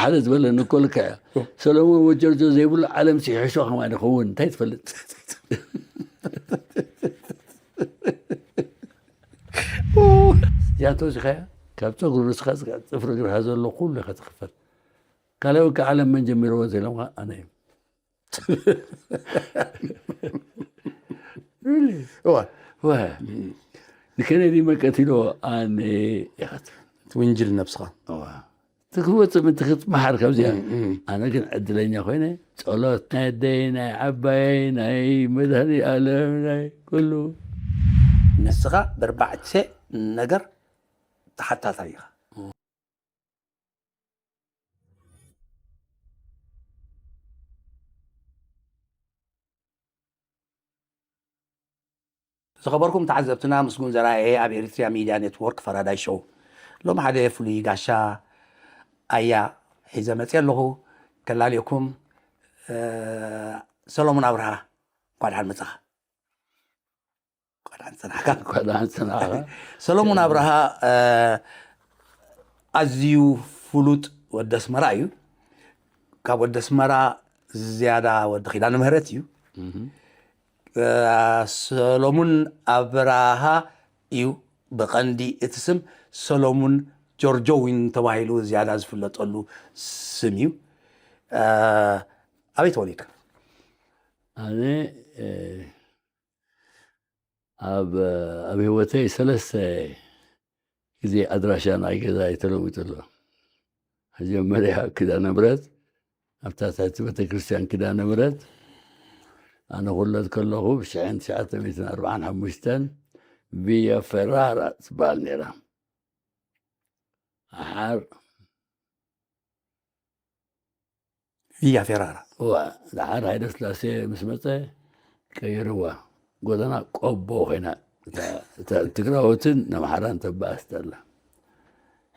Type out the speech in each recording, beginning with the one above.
ሓደ ዝበለኒ እኮ ልክዕ እያ። ሰሎሞን ወጀርጆ ዘይብሉ ዓለም ሲሒሾ ከማን ይኸውን እንታይ ትፈልጥ? ያንተ ወዚኻ እያ ካብ ፀጉሪ ርስኻ ፅፍሪ እግርኻ ዘሎ ኩሉ ኢኻ ትኽፈል። ካልኣይ ውግእ ዓለም መን ጀሚርዎ እንተኢሎምኻ ኣነ እየ። እዋ ወ ንከነዲ መን ቀቲልዎ ኣነ ኢኻ ትብል። ትውንጅል ነብስኻ እዋ ትክወፅእ ምንቲ ክትመሓር ካብዚኣ ኣነ ግን ዕድለኛ ኮይነ ጸሎት ናይ ኣደይ ናይ ዓባየይ ናይ መድሃኒ ኣለም ናይ ኩሉ ንስኻ በርባዕተ ነገር ተሓታታይ ኢኻ። ዝኸበርኩም ተዓዘብትና ምስጉን ዘርኣየ ኣብ ኤሪትሪያ ሚድያ ኔትወርክ ፈራዳይ ሾው ሎም ሓደ ፍሉይ ጋሻ ኣያ ሒዘ መፅየ ኣለኹ። ከላልየኩም ሰሎሙን ኣብርሃ እንኳ ደሓን መፃኻ። እንኳ ደሓን ፀናሕካ። እንኳ ደሓን ፀናሕካ። ሰሎሙን ኣብርሃ ኣዝዩ ፍሉጥ ወዲ ኣስመራ እዩ። ካብ ወዲ ኣስመራ ዝያዳ ወዲ ኪዳነ ምህረት እዩ። ሰሎሙን ኣብርሃ እዩ ብቐንዲ እቲ ስም። ሰሎሙን ጆርጆ ዊን ተባሂሉ ዝያዳ ዝፍለጠሉ ስም እዩ። ኣበይ ተወሊድካ? ኣነ ኣብ ኣብ ህይወተይ ሰለስተ ግዜ ኣድራሻ ናይ ገዛይ ተለዊጡ ኣሎ። መጀመርያ ኪዳነ ምሕረት ኣብታ ትሕቲ ቤተክርስትያን ኪዳነ ምሕረት ኣነ ክውለድ ከለኹ ብ ሽሕን ትሽዓተ ሚእትን ኣርብዓን ሓሙሽተን ቪያ ፌራራ ትበሃል ነይራ። ኣሓር ቪያ ፌራራ እዋ ደሓር ሃይለ ስላሴ ምስ መፀ ቀይርዋ። ጎደና ቆቦ ኮይና እታ ትግራዎትን ነምሓራን ተባእስ ኣላ።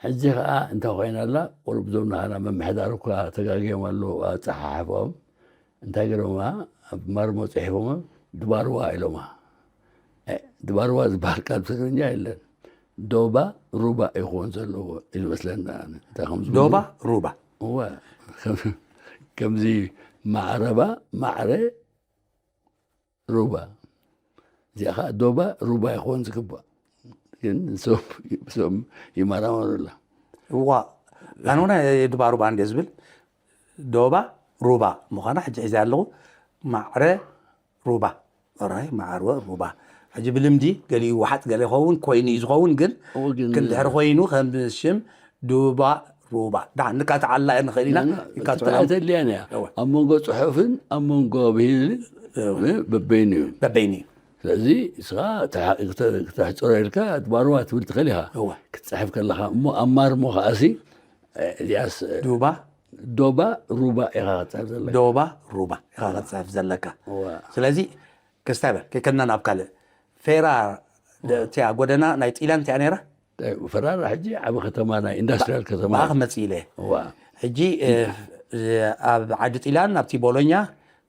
ሕጂ ከዓ እንታይ ኮይና ኣላ? ቁሩብ ዞም ናህና ምምሕዳር እኳ ተጋግዮም ኣለዉ ኣፀሓሕፎም። እንታይ ገይሮማ? ኣብ ማርሞ ፅሒፎማ ድባርዋ ኢሎማ። ድባርዋ ዝበሃል ቃል ብትግርኛ የለን። ዶባ ሩባ ይኸውን ዘለዎ እዩ ዝመስለና። እንታይ ከም ዝብሉ ዶባ ሩባ እዋ ከምዚ ማዕረባ ማዕረ ሩባ እዚኣ ከዓ ዶባ ሩባ ይኸውን ዝግባእ ግን ንሶም ይመራመሩላ። እዋ ኣነ እውን የድባ ሩባ እንደ ዝብል ዶባ ሩባ ምዃና ሕጂ ሒዘ ኣለኹ። ማዕረ ሩባ ራይ ማዕረ ሩባ ሕጂ ብልምዲ ገሊኡ ይወሓጥ ገለ ይኸውን ኮይኑ እዩ ዝኸውን ግን እዎ ግን ክንድሕር ኮይኑ ከም ሽም ዱባ ሩባ ዳ ንካትዓላ ንኽእል ኢና። ይካትዑ ኣይተድልያን እያ። እወ። ኣብ መንጎ ፅሑፍን ኣብ መንጎ ብሂልን በበይኑ እዩ። በበይኑ እዩ። ስለዚ እስኻ ተሓ- ክተ- ክተሕፅሮ ኢልካ ድባርዋ ትብል ትኽእል ኢኻ። እወ። ክትፅሕፍ ከለኻ እሞ ኣብ ማርሞ ከዓሲ እዚኣስ ዱባ ዶባ ሩባ ኢኻ ክትፅሕፍ ዘለካ። ዶባ ሩባ ኢኻ ክትፅሕፍ ዘለካ። እዋ። ስለዚ ክስታይ በል ከይከድና ናብ ካልእ ፌራ እቲያ ጎደና ናይ ጢላን እቲያ ነይራ። ፈራራ ሕጂ ዓብ ከተማ ናይ ኢንዳስትሪያል ከተማ ብኣ ክመፅእ ኢለ እዋ ሕጂ እ፣ ኣብ ዓዲ ጢላን ኣብቲ ቦሎኛ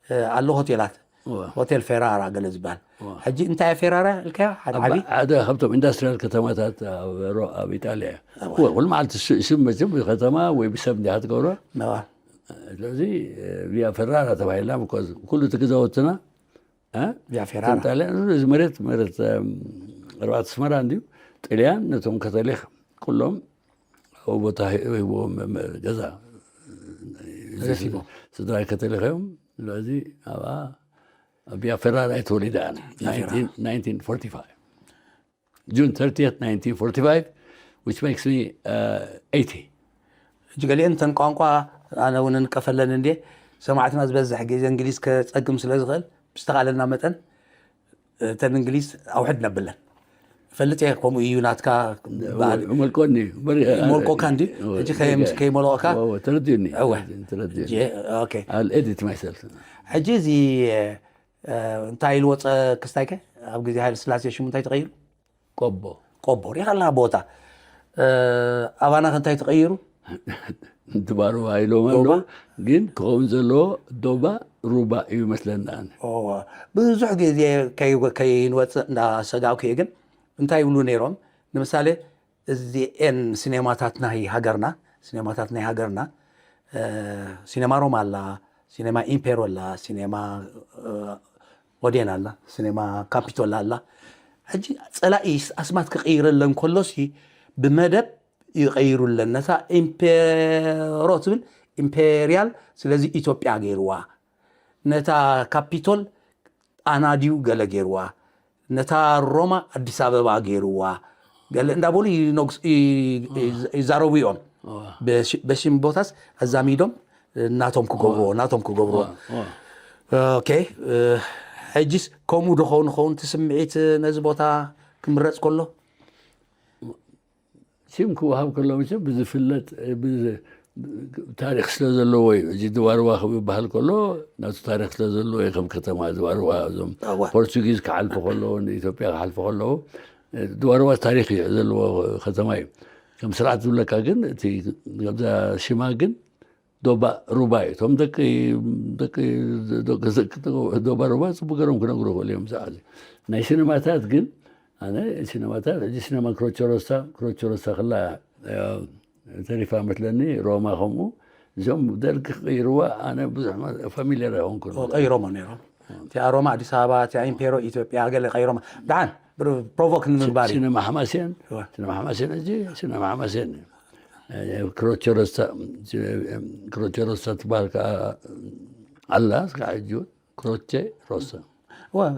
እ፣ ኣሎ ሆቴላት እዋ ሆቴል ፌራራ ገለ ዝበሃል ሕጂ እንታይ ፌራራ ኢልካዮ ሓደ ዓቢ ሓደ ካብቶም ኢንዳስትሪያል ከተማታት ኣብ ሮ- ኣብ ኢጣልያ እዩ። እዋ፣ ኩሉ መዓልቲ ሽ- ሽም መቸም ብከተማ ወይ ብሰብ እንዲኻ ትገብሮ። ነዋ። ስለዚ ቪያ ፈራራ ተባሂልና because ኩሉ እቲ ገዛውትና እ? ቪያ ፌራራ እቶም ጣልያን እዚ መሬት መሬት እም፣ ኣርባዕተ ኣስመራ እንድዩ ጥልያን ነቶም ከተሊክ ኩሎም ኣብኡ ቦታ ሂ- ሂብዎም መ- ገዛ ረሲቦም። ስድራይ ከተሊክ እዮም። ስለዚ ኣብኣ ኣብ ቪያ ፈራራ እየ ተወሊደ ኣነ ቪያ ፌራራ። ናይንቲን ፎርቲ ፋይቭ June thirtieth nineteen forty-five which makes me uh, eighty. ሕጂ ገሊአን እተን ቋንቋ ኣነ እውን እንቀፈለን እንዴ ሰማዕትና ዝበዝሕ ግዜ እንግሊዝ ከፀግም ስለ ዝኽእል ብዝተኻለና መጠን እተን እንግሊዝ ኣውሕድ ነብለን ፈልጥ እየ። ከምኡ እዩ ናትካ በዓል መልኮኒ መልኮካ እንዲ ሕጂ ከየምስ ከይመልኦካ ተረድዩኒ እወ። ተረድዩኒ ኦኬ I'll edit myself ሕጂ እዚ እ፣ እንታይ ኢሉ ወፀ ክስታይከ ኣብ ግዜ ሃይለ ስላሴ ሽሙ እንታይ ተቐይሩ? ቆቦ ቆቦ ሪኻ ኣለኻ ቦታ እ፣ ኣባና ከ እንታይ ተቐይሩ? ድባርዋ ኢሎም ኣሎ ዶባ? ግን ክኸውን ዘለዎ ዶባ ሩባ እዩ መስለና ኣነ እወ። ብዙሕ ግዜ ከይ- ከይንወፅእ እንዳሰጋእኩ እየ ግን እንታይ ይብሉ ነይሮም ንምሳሌ እዚኤን ሲኔማታት ናይ ሃገርና ሲኔማታት ናይ ሃገርና ሲኔማ ሮማ ኣላ፣ ሲኔማ ኢምፔሮ ኣላ፣ ሲኔማ ኦዴን ኣላ፣ ሲኔማ ካፒቶል ኣላ። ሕጂ ጸላኢ ኣስማት ክቕይረለን ከሎሲ ብመደብ ይቐይሩለን። ነታ ኢምፔሮ ትብል ኢምፔሪያል፣ ስለዚ ኢትዮጵያ ገይርዋ። ነታ ካፒቶል ጣና ድዩ ገለ ገይርዋ፣ ነታ ሮማ ኣዲስ ኣበባ ገይርዋ ገለ እንዳበሉ ይዛረቡ እዮም። በሽም ቦታስ ኣዛሚዶም ናቶም ክገብርዎ ናቶም ክገብርዎ። ኦኬ፣ ሕጂስ ከምኡ ዶ ኸውን ኸውን እቲ ስምዒት ነዚ ቦታ ክምረፅ ከሎ? ሽም ክወሃብ ከሎ መቸም ብዝፍለጥ ታሪክ ስለ ዘለዎ እዩ። እዚ ድዋርዋ ክበሃል ከሎ ናቱ ታሪክ ስለ ዘለዎ እዩ። ከም ከተማ ድዋርዋ እዞም ፖርቱጊዝ ክሓልፉ ከለዉ ንኢትዮጵያ ክሓልፉ ከለዉ ድዋርዋ ታሪክ እዩ ዘለዎ ከተማ እዩ። ከም ስርዓት ዝብለካ ግን እቲ ከምዛ ሽማ ግን ዶባ ሩባ እዩ። እቶም ደቂ ደቂ ደቂ ዶባ ሩባ ጽቡቅ ገሮም ክነግሩ ይኽእሉ እዮም። ሰዓት ናይ ሲነማታት ግን ኣነ ሲነማታት እዚ ሲነማ ክሮቸሮሳ ክሮቸሮሳ ክላ ተሪፋ መስለኒ። ሮማ ከምኡ እዚኦም ደርጊ ክቅይርዋ ኣነ ብዙሕ ፋሚሊየር ኣይኮንኩን። ቀይሮሞ ነይሮም። እቲኣ ሮማ ኣዲስ ኣበባ፣ እቲኣ ኢምፔሮ ኢትዮጵያ ገለ ቀይሮማ። ደሓን ፕሮቮክ ንምግባር እዩ። ሲነማ ሓማሴን ሲነማ ሓማሴን እዚ ሲነማ ሓማሴን እዩ። ክሮቸሮሳ ክሮቸሮሳ ትበሃል ከዓ ኣላ እስካ ሕጂ እውን ክሮቼ ሮሳ።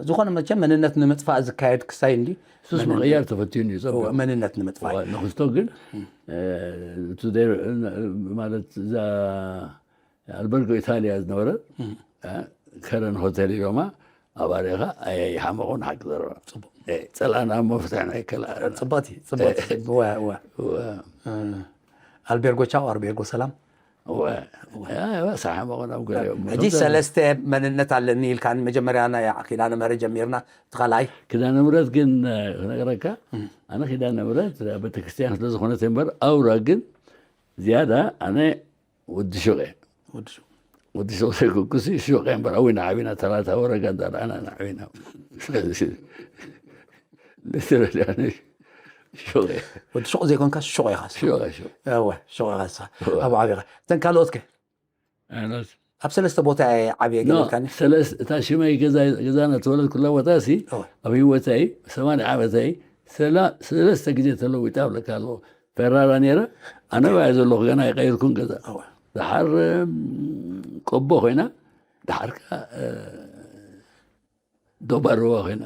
ዝኾነ መቸም መንነት ንምጥፋእ ዝካየድ ክሳይ እንዲ ሱስ ምቕያር ተፈትዩ እዩ ጸብቕ። መንነት ንምጥፋእ። ንክስቶ ግን ማለት እዛ ኣልበርጎ ኢታሊያ ዝነበረ ከረን ሆቴል ኢሎማ ኣብ ኣሪኻ ኣይሓመቑን ሓቂ ዘረባ። ጸላእና እሞ ፍትሕና ኣይከላእና። ጽቡቕቲ ጽቡቕቲ። እወ እወ። ኣልቤርጎ ቻው ኣልቤርጎ ሰላም። ሳሓመቑን ኣብ ገሊኦም ሕጂ ሰለስተ መንነት ኣለኒ ኢልካ መጀመርያ ናይ ኪዳነ ምሕረት ጀሚርና እቲ ካልኣይ ኪዳነ ምሕረት ግን ክነግረካ ኣነ ኪዳነ ምሕረት ቤተክርስትያን ስለዝኾነት እምበር ኣውራ ግን ዝያዳ ኣነ ወዲ ሹቕ እየ። ወዲ ሹቕ ዘይኮንኩሲ ሹቕ እየ እምበር ኣዊና ዓቢና ተላታ ወረጋ እንዳርኣና ንዓቢና ስለዚ ስለዚ ኣነ ሹቕ እየ። ወዲ ሹቕ ዘይኮንካ ሹቕ ኢኻ። ሹቕ እየ፣ ሹቕ። እወ ሹቕ ኢኻ ንስኻ ኣብኡ ዓቢኻ። እተን ካልኦት ከ? ኣነስ ኣብ ሰለስተ ቦታ እየ ዓብየ ኖ፣ ገለልካኒ። ሰለስ- እታ ሽመይ ገዛ- ገዛና ተወለድኩላ ቦታ ሲ እወ። ኣብ ህይወተይ ሰማንያ ዓመተይ ሰላ- ሰለስተ ግዜ ተለዊጣ ኣብለካ ኣለዎ። ፈራራ ነይረ ኣነ ባየ ዘለኹ ገና ይቀይርኩን ገዛ እወ። ድሓር እም፣ ቆቦ ኮይና ድሓር ከኣ እ፣ ዶባርዋ ኮይና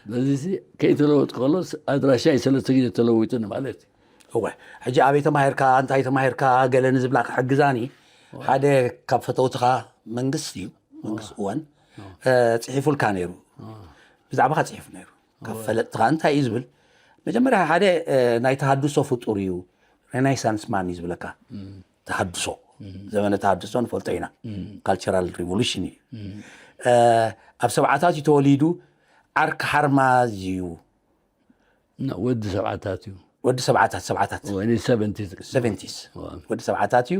ስለዚ ሲ ከይተለወጥ ከሎ ኣድራሻ ሰለስተ ግዜ ተለዊጡ ማለት እዩ። እወ ሕጂ ኣበይ ተማሂርካ እንታይ ተማሂርካ ገለ ንዝብላ ክሕግዛኒ ሓደ ካብ ፈተውትኻ መንግስቲ እዩ መንግስቲ እዋን እ፣ ፅሒፉልካ ነይሩ ብዛዕባኻ ፅሒፉ ነይሩ ካብ ፈለጥትኻ እንታይ እዩ ዝብል መጀመርያ ሓደ እ፣ ናይ ተሃድሶ ፍጡር እዩ ሬናይሳንስ ማን እዩ ዝብለካ ተሃድሶ ዘመነ ተሃድሶ ንፈልጦ ኢና ካልቸራል ሪቮሉሽን እዩ እ፣ ኣብ ሰብዓታት እዩ ተወሊዱ ዓርኪ ሓርማዝ እዩ እና ወዲ ሰብዓታት እዩ ወዲ ሰብዓታት ሰብዓታት ወይ ሰቨንቲስ ሰቨንቲስ ወዲ ሰብዓታት እዩ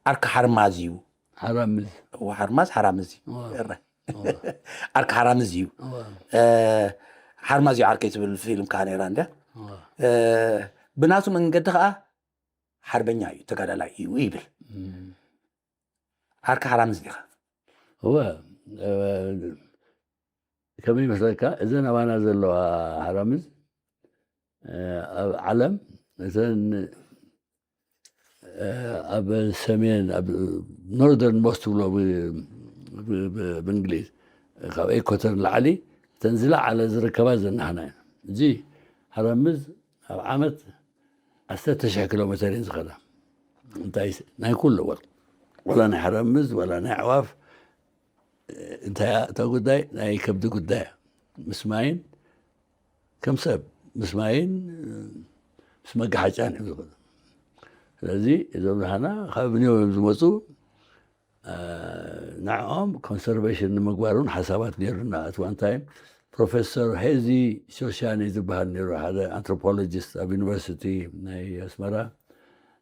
ዓርኪ ሓርማዝ እዩ ሓራምዝ እዋ ሓርማዝ ሓራምዝ እዩ እረ ዓርኪ ሓራምዝ እዩ እ፣ ሓርማዝ እዩ ዓርከይ ትብል ፊልም ከዓ ነይራ እንደ እ፣ ብናቱ መንገዲ ከዓ ሓርበኛ እዩ ተጋዳላይ እዩ ይብል ዓርኪ ሓራምዝ ዲኻ እወ እ፣ ከመይ ይመስለካ እዘን ኣባና ዘለዋ ሓራምዝ እ፣ ኣብ ዓለም እዘን እ፣ ኣብ ሰሜን ኣብ ኖርደርን ሞስት ትብሎ ብ- ብ- ብ- ብእንግሊዝ ካብ ኤኮተር ንላዕሊ እተን ዝለዓለ ዝርከባ ዘናሕና እየን። እዚ ሓራምዝ ኣብ ዓመት ዓሰርተ ሽሕ ኪሎ ሜተር እየን ዝኸዳ። እንታይ ናይ ኩሉ ወል- ወላ ናይ ሓራምዝ ወላ ናይ ኣዕዋፍ እንታይ እያ እታ ጉዳይ ናይ ከብዲ ጉዳይ እያ። ምስ ማይን ከም ሰብ ምስ ማይን ምስ መጋሓጫን እዮም ዝኸዱ። ስለዚ እዞም ደሓና ካብ ኒው እዮም ዝመፁ ንዕኦም ኮንሰርቬሽን ንምግባር እውን ሓሳባት ነይሩና። ኣት ዋን ታይም ፕሮፌሰር ሄዚ ሾሻኒ ዝበሃል ነይሩ ሓደ ኣንትሮፖሎጂስት ኣብ ዩኒቨርሲቲ ናይ ኣስመራ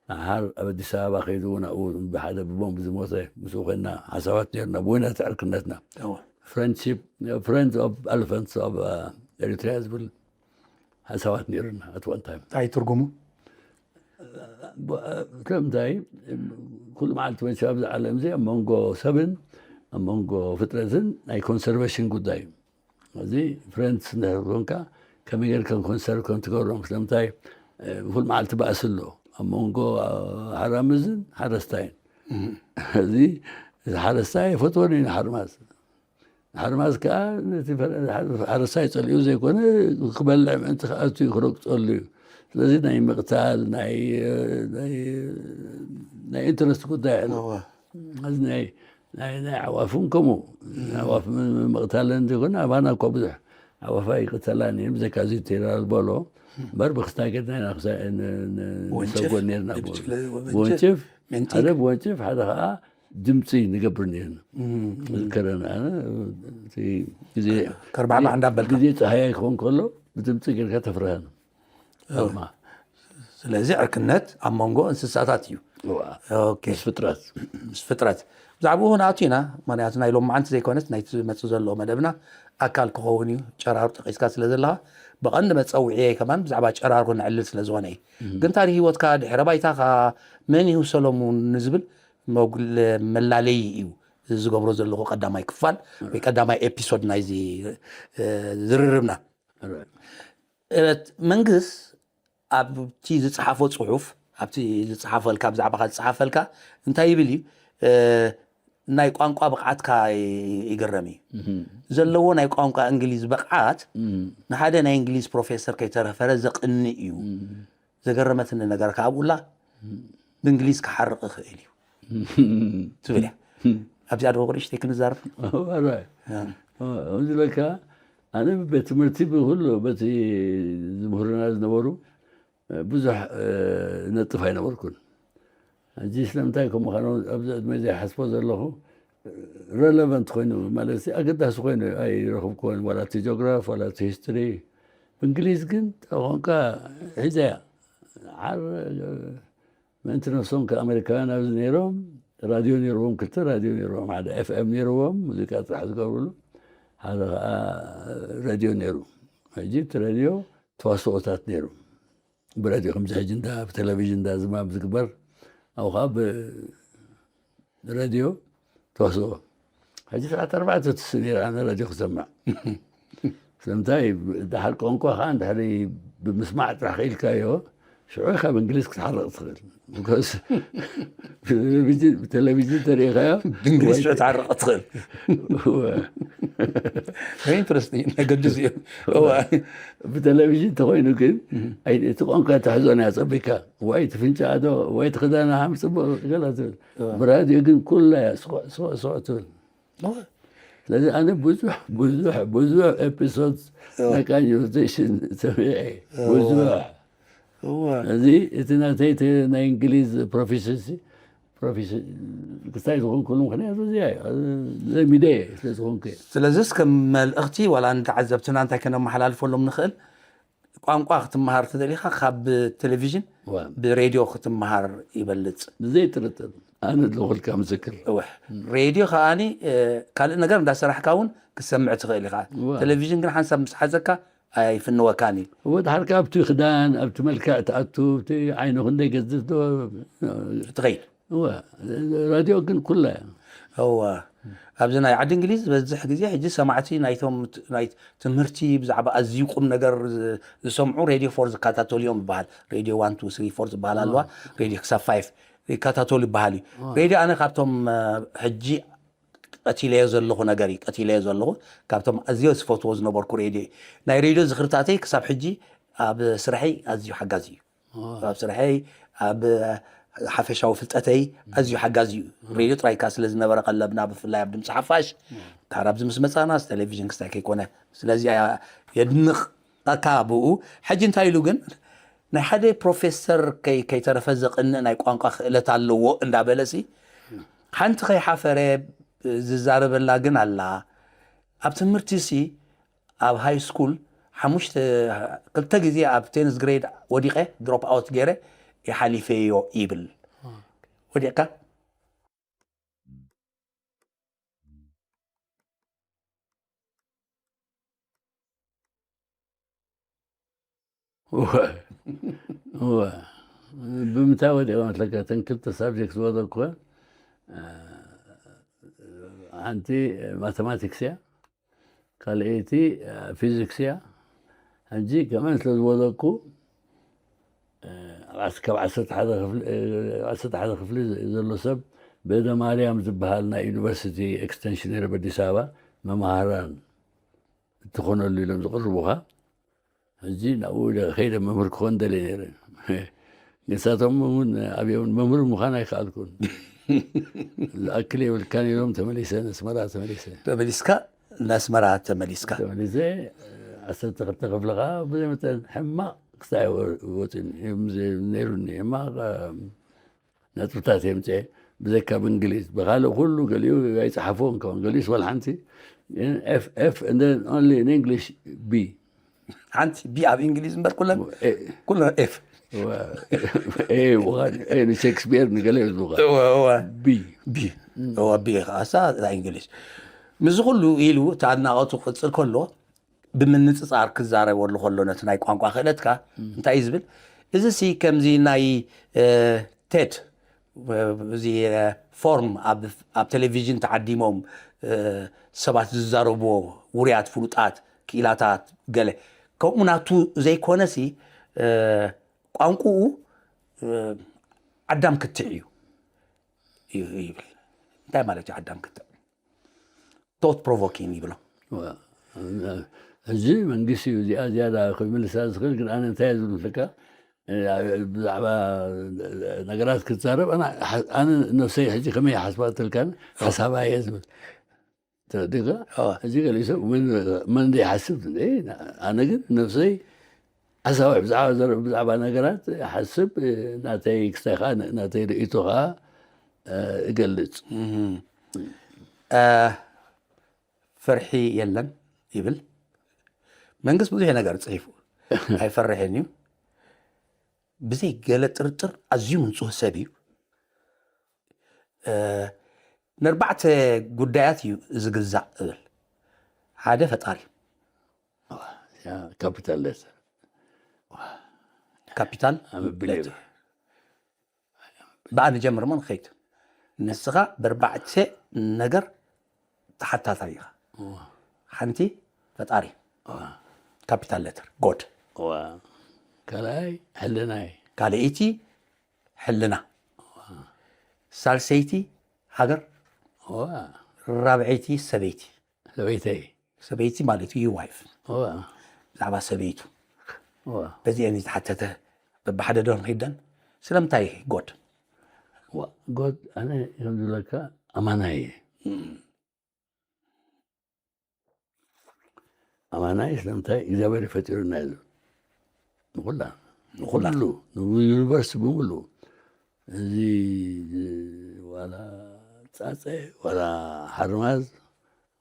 ንሓር ኣብ ኣዲስ ኣበባ ከይዱ እውን ኣብኡ ብሓደ ብቦምብ ዝሞተ ምስኡ ኮይና ሓሳባት ነይሩና ብወይናት ዕርክነትና እወ። ፍሬንድሺፕ ፍሬንድስ ኦፍ ኤሌፋንትስ ኦፍ ኤሪትሪያ ዝብል ሓሳባት ነይሩና ኣት ዋን ታይም እንታይ ትርጉሙ ከምታይ ኩሉ መዓልቲ መቸም ኣብዚ ዓለም እዚ ኣብ መንጎ ሰብን ኣብ መንጎ ፍጥረትን ናይ ኮንሰርቬሽን ጉዳይ እዩ። እዚ ፍሬንድስ እንድሕር ኮንካ ከመይ ጌርካ ኮንሰርቭ ከም ትገብሮም፣ ስለምንታይ ኩሉ መዓልቲ ባእሲ ኣሎ ኣብ መንጎ ሓራምዝን ሓረስታይን። እዚ ሓረስታይ ኣይፈትዎን እዩ ንሓርማዝ። ሓርማዝ ከዓ ነቲ ሓረስታይ ፀሊኡ ዘይኮነ ክበልዕ ምእንቲ ክኣቱ እዩ ክረግፀሉ እዩ። ስለዚ ናይ ምቕታል ናይ ኢንትረስት ጉዳይ ኣሎ። እዚ ናይ ኣዕዋፍ እውን ከምኡ ኣዕዋፍ ምቕታለን ዘይኮነ ኣባና እኳ ብዙሕ ኣዕዋፍ ኣይቅተላን እየን ብዘይካ እዚ ቴራ ዝበሎ እምበር ብክስታይ ገድና ኢና ንሰጎን ነርና። ብወንጭፍ ሓደ ብወንጭፍ ሓደ ከዓ ድምፂ ንገብር ነርና። ዝከረና ግዜ ከርባዕባዕ እንዳበልካ ግዜ ፀሃይ ክኾን ከሎ ብድምፂ ጌርካ ተፍርሃን። ስለዚ ዕርክነት ኣብ መንጎ እንስሳታት እዩ። ምስ ፍጥረት ምስ ፍጥረት ብዛዕባኡ ክንኣቱ ኢና። ምክንያቱ ናይ ሎማዓንቲ ዘይኮነስ ናይ ትመፅእ ዘሎ መደብና ኣካል ክኸውን እዩ። ጨራሩ ጠቂስካ ስለ ዘለካ ብቐንዲ መፀውዒየይ ከማን ብዛዕባ ጨራሩ ክነዕልል ስለ ዝኾነ እዩ። ግን ታሪክ ህይወትካ ድሕረ ባይታካ መን እዩ ሰሎሙን ንዝብል መላለይ እዩ ዝገብሮ ዘለኹ ቀዳማይ ክፋል ወይ ቀዳማይ ኤፒሶድ ናይዚ ዝርርብና። መንግስት ኣብቲ ዝፅሓፎ ፅሑፍ ኣብቲ ዝፅሓፈልካ ብዛዕባካ ዝፅሓፈልካ እንታይ ይብል እዩ? ናይ ቋንቋ ብቕዓትካ ይግረም እዩ ዘለዎ ናይ ቋንቋ እንግሊዝ ብቕዓት ንሓደ ናይ እንግሊዝ ፕሮፌሰር ከይተረፈረ ዘቕንእ እዩ። ዘገረመትኒ ነገር ከዓ ኣብኡላ ብእንግሊዝ ክሓርቕ ይኽእል እዩ ትብል እያ። ኣብዚኣ ዶ ንእሽተይ ክንዛረብ። ከምዚ ለካ ኣነ ቤት ትምህርቲ ብኩሉ በቲ ዝምህሩና ዝነበሩ ብዙሕ ነጥፍ ኣይነበርኩን። ሕጂ ስለምንታይ ከም ምዃኑ ኣብዚ ዕድመ ዘይሓስቦ ዘለኹ ረለቨንት ኮይኑ ማለት ኣገዳሲ ኮይኑ ኣይረኽብኩዎን ዋላ እቲ ጆግራፍ ዋላ እቲ ሂስትሪ። ብእንግሊዝ ግን ቋንቋ ሒዘያ ዓር ምእንቲ ነፍሶም ከኣመሪካውያን ኣብዚ ነይሮም ራድዮ ነይርዎም ክልተ ራድዮ ነይርዎም ሓደ ኤፍኤም ነይርዎም ሙዚቃ ጥራሕ ዝገብርሉ ሓደ ከዓ ሬድዮ ነይሩ። ሕጂ እቲ ሬድዮ ተዋስኦታት ነይሩ። ብሬድዮ ከምዚ ሕጂ እንዳ ብቴሌቪዥን እንዳ ዝማም ዝግበር ኣብኡ ከዓ ብሬድዮ ተዋስኦ ሕጂ ሰዓት ኣርባዕተ ትስ ነይረ ኣነ ሬድዮ ክሰምዕ ስለምንታይ ድሓር ቋንቋ ከዓ እንድሕሪ ብምስማዕ ጥራሕ ክኢልካዮ ሽዑ ካብ እንግሊዝ ክትሓርቕ ትኽእል ብቴሌቪዥን ተሪኢኻዮ ብእንግሊዝ ሽዑ ትሓርቕ ትኽእል ኢንትረስቲንግ ኣገድስ እዩ ብቴሌቪዥን ተኮይኑ ግን እቲ ቋንቋ ትሕዞ ናይ ፀቢካ ወይ ትፍንጫ ዶ ወይ ትክዳና ሃም ፅቡቅ ገላ ትብል ብራድዮ ግን ኩላ ስቆዕ ስቆዕ ስቆዕ ትብል ስለዚ ኣነ ብዙሕ ብዙሕ ብዙሕ ኤፒሶድ ናይ ካንቨርሴሽን ሰሚዐ ብዙሕ እዚ እቲ ናተይ ናይ እንግሊዝ ፕሮፊሽንሲ ክስታይ ዝኾንኩሉ ምክንያቱ እዚኣ እዩ ዘሚደ ስለ ዝኾንኩ እየ ስለዚስ ከም መልእኽቲ ዋላ ንተዓዘብትና እንታይ ከነመሓላልፈሎም ንኽእል ቋንቋ ክትመሃር ተደሊኻ ካብ ቴሌቪዥን ብሬድዮ ክትመሃር ይበልፅ ብዘይ ጥርጥር ኣነ ኣለኹልካ ምስክር እወ ሬድዮ ከዓኒ ካልእ ነገር እንዳሰራሕካ እውን ክትሰምዕ ትኽእል ኢኻ ቴሌቪዥን ግን ሓንሳብ ምስ ሓዘካ ኣይፍንወካን እዩ እወ ድሓር ካብቲ ክዳን ኣብቲ መልክዕ ትኣቱ ኣብቲ ዓይኑ ክንደይ ገዝፍ ዶ ትኸይድ እወ ራድዮ ግን ኩላ እያ እወ ኣብዚ ናይ ዓዲ እንግሊዝ ዝበዝሕ ግዜ ሕጂ ሰማዕቲ ናይቶም ናይ ትምህርቲ ብዛዕባ ኣዝዩ ቁም ነገር ዝሰምዑ ሬድዮ ፎር ዝከታተሉ እዮም ይበሃል ሬድዮ ዋን ቱ ስሪ ፎር ዝበሃል ኣለዋ ሬድዮ ክሳብ ፋይፍ ይከታተሉ ይበሃል እዩ ሬድዮ ኣነ ካብቶም ሕጂ ቀቲለዮ ዘለኹ ነገር እዩ ቀቲለዮ ዘለኹ ካብቶም ኣዝዮ ዝፈትዎ ዝነበርኩ ሬድዮ እዩ ናይ ሬድዮ ዝኽርታተይ ክሳብ ሕጂ ኣብ ስርሐይ ኣዝዩ ሓጋዚ እዩ ኣብ ስርሐይ ኣብ ሓፈሻዊ ፍልጠተይ ኣዝዩ ሓጋዚ እዩ ሬድዮ ጥራይካ ስለ ዝነበረ ቀለብና ብፍላይ ኣብ ድምፂ ሓፋሽ ታር ኣብዚ ምስ መፃና ቴሌቪዥን ክስታይ ከይኮነ ስለዚ የድንቕ ኣካ ብኡ ሕጂ እንታይ ኢሉ ግን ናይ ሓደ ፕሮፌሰር ከይተረፈ ዘቕንእ ናይ ቋንቋ ክእለት ኣለዎ እንዳበለሲ ሓንቲ ከይሓፈረ ዝዛረበላ ግን ኣላ ኣብ ትምህርቲ ሲ ኣብ ሃይ ስኩል ሓሙሽተ ክልተ ግዜ ኣብ ቴንስ ግሬድ ወዲቐ ድሮፕ ኣውት ገይረ ይሓሊፈዮ ይብል ወዲቕካ እወ እወ ብምንታይ ወዲቐ መስለካ እተን ክልተ ሳብጀክት ዝወደቅኩ ሓንቲ ማተማቲክስ እያ፣ ካልኣይቲ ፊዚክስ እያ። ሕጂ ከምአን ስለ ዝበለኩ ኣብ ዓስ- ካብ ዓሰርተ ሓደ ክፍሊ ዘሎ ሰብ በደ ማርያም ዝበሃል ናይ ዩኒቨርሲቲ ኤክስቴንሽን ነይረ፣ በኣዲስ ኣበባ መምሃራን እትኾነሉ ኢሎም ዝቕርቡኻ። ሕጂ ናብኡ ኢለ ከይደ መምህር ክኾን ደልየ ነይረ። ንሳቶም እውን ኣብኦም መምህር ምዃን ኣይከኣልኩን። ዝኣክል የብልካን ኢሎም ተመሊሰ፣ ንኣስመራ ተመሊሰ። ተመሊስካ? ንኣስመራ ተመሊስካ? ተመሊሰ። ዓሰርተ ክልተ ክፍሊ ከዓ ብዘይ መጠን ሕማቕ ክሳይ ወፅን ነይሩኒ። ሕማቕ ነጥብታት የምፅአ። ብዘይካ ብእንግሊዝ፣ ብኻልእ ኩሉ ገሊኡ ኣይፀሓፍዎን ከውን፣ ገሊኡስ ዋላ ሓንቲ ኤፍ ኤፍ እንግሊሽ ቢ። ሓንቲ ቢ ኣብ እንግሊዝ እምበር ኩለን ኩለን ኤፍ። ንሼክስፒር ንገለ ዝብሉ ቢ ቢ ቢ ከኣሳ እንግሊዝ። ምስዚ ኩሉ ኢሉ እቲ ኣድናቐቱ ክቕፅል ከሎ፣ ብምንፅፃር ክዛረበሉ ከሎ ነቲ ናይ ቋንቋ ክእለትካ እንታይ እዩ ዝብል? እዚ ሲ ከምዚ ናይ ቴድ፣ እዚ ፎርም ኣብ ቴሌቪዥን ተዓዲሞም ሰባት ዝዛረብዎ ውሩያት ፍሉጣት ክኢላታት ገለ ከምኡ ናቱ ዘይኮነሲ፣ ቋንቁኡ ዓዳም ክትዕ እዩ ይብል። እንታይ ማለት እዩ ዓዳም ክትዕ? ቶት ፕሮቮኪንግ ይብሎ። እዚ መንግስቲ እዩ እዚኣ ዝያዳ ክምልሳ ዝኽእል። ግን ኣነ እንታይ ዝብል ፍልካ ብዛዕባ ነገራት ክትዛረብ ኣነ ነብሰይ ሕጂ ከመይ ሓስባ ትልካን ሓሳባ እየ ዝብል ተረዲኻ። ሕጂ ገሊኡ ሰብ መን ዘይሓስብ፣ ኣነ ግን ነብሰይ ሓሳባይ ብዛዕባ ነገራት ሓስብ፣ ናተይ ክስታይ ከዓ ናተይ ርእይቶ ከዓ እገልፅ። ፍርሒ የለን ይብል መንግስት። ብዙሕ ነገር ፅሒፉ ኣይፈርሕን እዩ። ብዘይ ገለ ጥርጥር ኣዝዩ ምንፁህ ሰብ እዩ። ንኣርባዕተ ጉዳያት እዩ ዝግዛእ እብል። ሓደ ፈጣሪ። ካፒታል ሌተር። ካፒታል ሌተር። ብኣ ንጀምር እሞ ንኸይድ። ንስኻ ብኣርባዕተ ነገር ተሓታታይ ኢኻ። ሓንቲ ፈጣሪ፣ ካፒታል ሌተር፣ ጎድ። ካልኣይ ሕልናይ። ካልኣይቲ ሕልና። ሳልሰይቲ ሃገር። ራብዐይቲ ሰበይቲ። ሰበይተይ። ሰበይቲ ማለት እዩ ዋይፍ። ብዛዕባ ሰበይቱ በዚአን ዝተሓተተ በብሓደ ዶ ንኺደን? ስለምንታይ ጎድ? ጎድ ኣነ ከም ዝብለካ ኣማናይ እየ። ኣማናይ ስለምንታይ እግዚኣብሔር ይፈጢሩና እዩ። ንኩላ ንኩሉ ዩኒቨርስ ብምሉ እዚ ዋላ ፃፀ ዋላ ሓርማዝ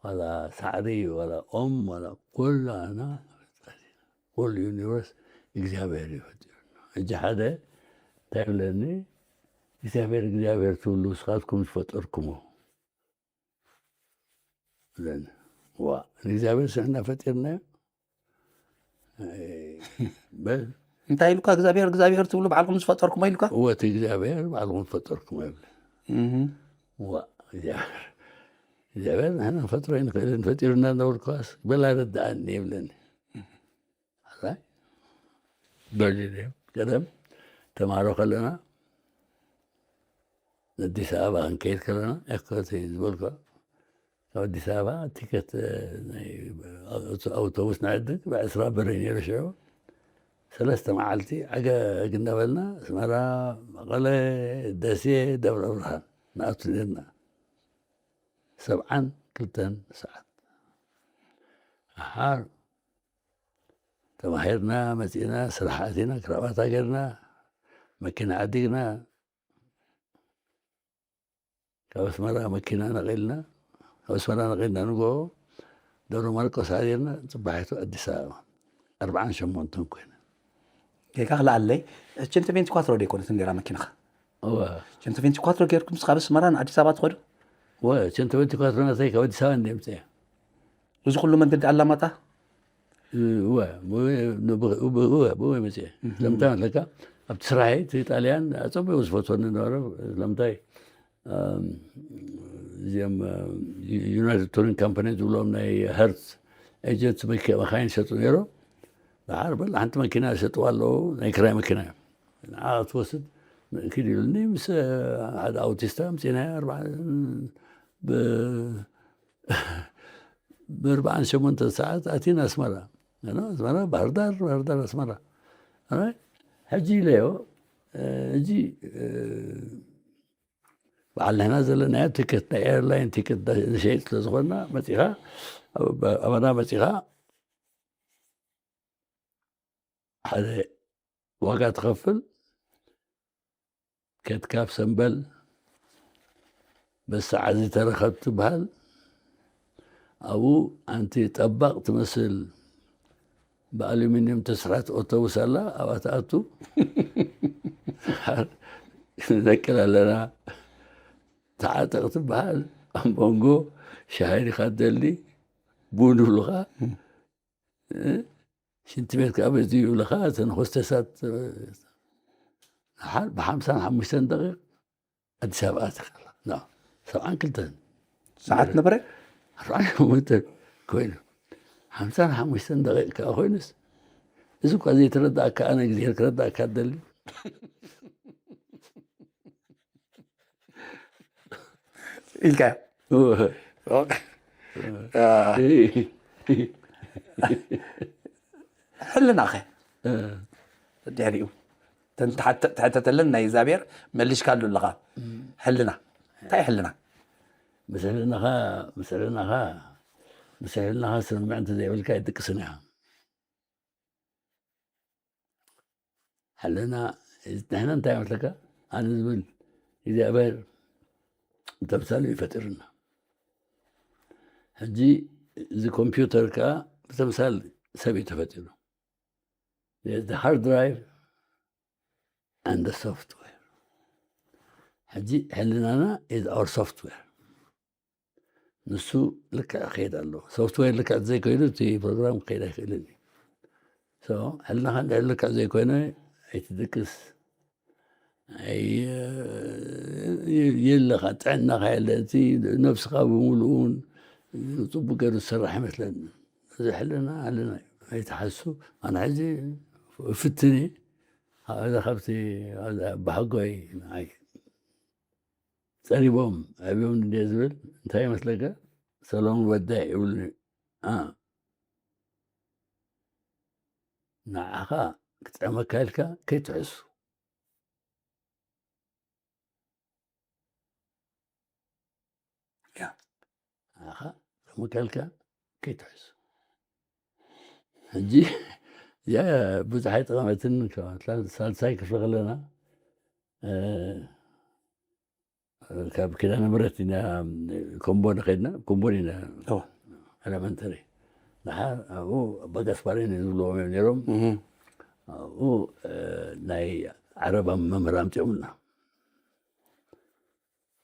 ዋላ ሳዕሪ ዋላ ኦም ዋላ ኩላና ኩሉ ዩኒቨርስ እግዚኣብሔር ይፈጢሩና። ሕጂ ሓደ እንታይ ይብለኒ እግዚኣብሔር እግዚኣብሔር ትብሉ ንስኻትኩም ዝፈጠርኩሞ። ዋ ንእግዚኣብሔር ስሕና ፈጢርናዮ። እንታይ ኢሉካ? እግዚኣብሔር እግዚኣብሔር ትብሉ ባዕልኩም ዝፈጠርኩሞ ኢሉካ? እወ እቲ እግዚኣብሔር ባዕልኩም ዝፈጠርኩሞ ይብል። ዋ እግዚኣብሔር ንሕና ንፈጥሮ ኣይንኽእልን ፈጢሩና እናበልኩስ በል ኣይረድኣኒ ይብለኒ። በርሊን እዮም ቀደም ተማሃሮ ከለና ኣዲስ ኣበባ ክንከይድ ከለና እኮ እቲ ዝበልኩ ካብ ኣዲስ ኣበባ ቲከት ናይ ኣውቶቡስ ንዕድግ ብዕስራ ብር እዩ ነይሩ ሽዑ። ሰለስተ መዓልቲ ዓገግ እናበልና ኣስመራ፣ መቐለ፣ ደሴ፣ ደብረ ብርሃን ንኣቱ ነርና። ሰብዓን ክልተን ሰዓት ኣሓር ተማሂርና መፂና ስራሕ ኣቲና ክራባታ ጌርና መኪና ዓዲግና ካብ ኣስመራ መኪና ነቒልና ካብ ኣስመራ ነቒልና ንጎ ደብረ ማርቆስ ዓዲርና ፅባሒቱ ኣዲስ ኣበባ ኣርባዓን ሸሞንተን ኮይነ። ጌጋ ክልኣለይ ቸንተ ቬንቲ ኳትሮ ዶ ይኮነት እንዲራ መኪናኻ? እወ። ቸንተ ቬንቲ ኳትሮ ጌርኩም ካብ ኣስመራ ንኣዲስ ኣበባ ትኸዱ? እወ፣ ቸንተ ቬንቲ ኳትሮ ናተይ ካብ ኣዲስ ኣበባ እንደ ምፅያ። እዚ ኩሉ መንገዲ ኣላማጣ? እወ፣ ብወይ መፅየ። ስለምንታይ ኣለካ ኣብቲ ስራሐይ እቲ ጣልያን ኣፀቢቑ ዝፈትወኒ ነበረ። ስለምንታይ እዚኦም ዩናይትድ ቱሪንግ ካምፓኒ ዝብሎም ናይ ሀርትዝ ኤጀንት መካይን ይሸጡ ነይሮም። ደሓር በል ሓንቲ መኪና ይሸጥዋ ኣለዉ፣ ናይ ክራይ መኪና እዮም። ንዓ ክትወስድ ኪድ ኢሉኒ፣ ምስ ሓደ ኣውቲስታ ኣምፂናዮ። ብኣርባዓን ሸሞንተን ሰዓት ኣቲና ኣስመራ። ኣስመራ፣ ባህርዳር፣ ባህርዳር ኣስመራ። ሕጂ ኢለዮ፣ ሕጂ በዓል ንሕና ዘለናዮ ቲኬት፣ ናይ ኤርላይን ቲኬት ንሸይጥ ስለ ዝኾንና፣ መፂኻ፣ ኣባና መፂኻ፣ ሓደ ዋጋ ትኸፍል፣ ከትካብ ሰምበል በሰዓዚ ተረኸብ ትበሃል። ኣብኡ ኣንቲ ጠባቕ ትመስል ብኣሉሚንየም ተስርሐት ኦቶቡስ ኣላ፣ ኣብኣ ትኣቱ። ነቅል ኣለና። ተዓጠቕ ትበሃል። ኣብ መንጎ ሻሂ ዲኻ ትደሊ፣ ቡን ይብሉኻ። ሽንቲ ቤት ከዓ በዚ ይብሉኻ። እተን ሆስተሳት ብሓምሳን ሓሙሽተን ደቂቕ ኣዲስ ኣበባ ትኽእል። ሰብዓን ክልተን ሰዓት ነበረ። ኣርባዓን ሸሞንተን ኮይኑ ሓምሳን ሓሙሽተን ደቂቕ ከዓ ኮይኑስ፣ እዚ እኳ ዘይተረዳእካ፣ ኣነ እግዚኣብሔር ክረዳእካ ደሊ። ኢልካ ሕልናኸ ድሕሪኡ ተን ተሓተ- ተሕተተለን ናይ እግዚኣብሔር መሊሽካሉ ኣለኻ። ሕልና እንታይ ሕልና? ምስ ሕልናኻ ምስ ሕልናኻ ምስ ሕልናኻ ስምምዕ እንተዘይብልካ ኣይትድቅስን ኢኻ። ሕልና ንሕና እንታይ መስለካ? ኣነ ዝብል እግዚኣብሔር ብተምሳሉ እዩ ፈጢሩና። ሕጂ እዚ ኮምፒውተር ከዓ ብተምሳል ሰብ እዩ ተፈጢሩ። ሃርድ ድራይቭ and the software። ሕጂ ሕልናና is our software። ንሱ ልክዕ ክኸይድ ኣለዎ። ሶፍትዌር ልክዕ ዘይከይዱ እቲ ፕሮግራም ክኸይድ ኣይክእልን እዩ። ሕልናኻ እንድሕር ልክዕ ዘይኮይነ ኣይትድቅስ። የለኻ ጥዕናኻ የለ። እቲ ነብስኻ ብምሉኡን ጽቡቅ ገይሩ ዝሰርሕ ኣይመስለኒ። እዚ ሕልና ኣለና ኣይትሓሱ። ኣነ ሕጂ ፍትኒ ካብቲ ብሓጎይ ንዓይ ጸሪቦም ኣብዮም እንደ ዝብል እንታይ ይመስለካ? ሰሎሞን ወዳይ ይብሉኒ። ንዓኻ ክጥዕመካ ኢልካ ከይትሕሱ። ንዓኻ ክጥዕመካ ኢልካ ከይትሕሱ። ሕጂ እዚኣ ብዙሕ ኣይጠቐመትን። ሳልሳይ ክፍሊ ከለና ካብ ኪዳነ ምሕረት ኢና ኮምቦኒ ከድና፣ ኮምቦኒ ኢና ኤለመንተሪ። ደሓር ኣብኡ ኣባ ጋስፓሪኒ ዝብልዎም እዮም ነይሮም። ኣብኡ ናይ ዓረብ መምህር ኣምፂኦምና።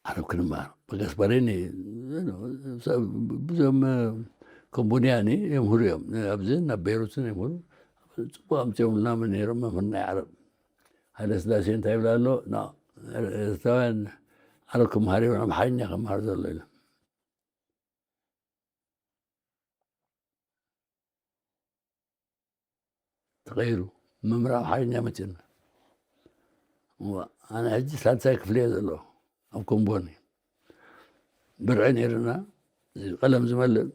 ዓረብ ክንመሃር ኣባ ጋስፓሪኒ ብዙም ኮምቦኒያኒ የምህሩ እዮም። ኣብዚ ናብ ቤይሩትን የምህሩ። ፅቡቅ ኣምፂኦምልና ነይሮም መምህር ናይ ዓረብ። ሃይለ ስላሴ እንታይ ይብል ኣሎ? ኤርትራውያን ዓረብ ክመሃር እዮም ኣምሓርኛ ክመሃር ዘሎ ኢሉ ተቐይሩ። መምህር ኣምሓርኛ መፅኡና። ኣነ ሕጂ ሳልሳይ ክፍሊ እየ ዘሎ ኣብ ኮምቦኒ። ብርዒ ነይርና ቀለም ዝመልእ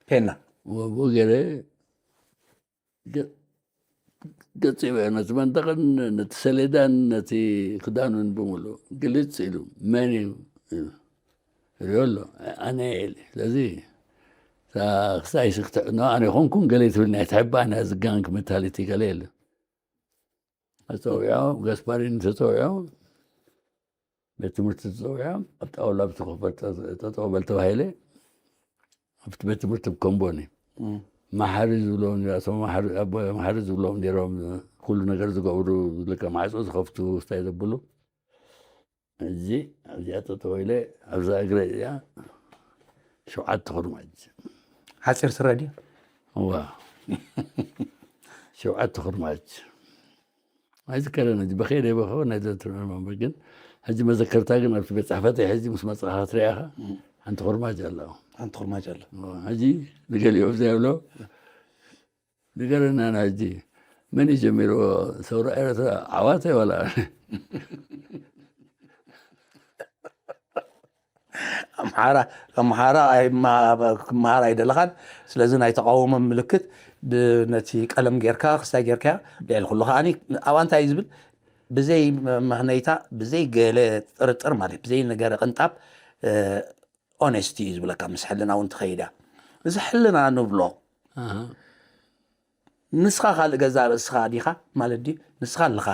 ፔና ብኡ ገይረ ገፂበ ነቲ መንደቕን ነቲ ሰሌዳን ነቲ ክዳኑን ብምሉእ ግልፅ ኢሉ መን እዩ ሪኦ ኣሎ ኣነ ኢለ ስለዚ ክሳይ ስክትዕ ኖ ኣነ ይኮንኩም ገለ ትብል ናይ ትሕባን ዝጋንክ መታሊቲ ገለ የለ ተፀዊዖ ገስፓሪን ተፀዊዖ ቤት ትምህርቲ ተፀዊዖ ኣብ ጣውላ ብተኮፈር ጠጠው በል ተባሂለ ኣብቲ ቤት ትምህርቲ ኮምቦኒ መሓሪ ዝብሎም መሓሪ ዝብሎም ነሮም ኩሉ ነገር ዝገብሩ ልከ ማዕፆ ዝከፍቱ ስታይ ዘብሉ እዚ ኣብዚኣ ጠጠው ኢለ ኣብዛ እግረ እዚኣ ሸውዓተ ኩርማጅ ሓፂር ስረ ድዩ? እዋ ሸውዓተ ኩርማጅ ኣይዝከረን እዚ በኸየ ደይበኸ ናይ ዘንትርመ ግን ሕጂ መዘከርታ ግን ኣብቲ ቤት ጽሕፈት ሕጂ ምስ መጻኻ ክትሪኣኻ ሓንቲ ኮርማጅ ኣላ። ሓንቲ ኮርማጅ ኣላ። ሕጂ ንገሊኦም ዘይብሎ ንገረና ና ሕጂ መን እዩ ጀሚርዎ? ሰውራ ኤረትራ ዓዋተ ወላ ኣምሓራ ኣምሓራ ክመሃር ኣይደለኻን። ስለዚ ናይ ተቃውሞ ምልክት ነቲ ቀለም ጌርካ ክስታይ ጌርካ ልዕሊ ኩሉ ከዓኒ ኣብኣ እንታይ እዩ ዝብል ብዘይ መክነይታ ብዘይ ገለ ጥርጥር ማለት ብዘይ ነገረ ቅንጣብ ኦነስቲ እዩ ዝብለካ። ምስ ሕልና እውን ትኸይድ እያ። እዚ ሕልና ንብሎ ንስኻ ካልእ ገዛ ርእስኻ ዲኻ ማለት ድዩ? ንስኻ ኣለኻ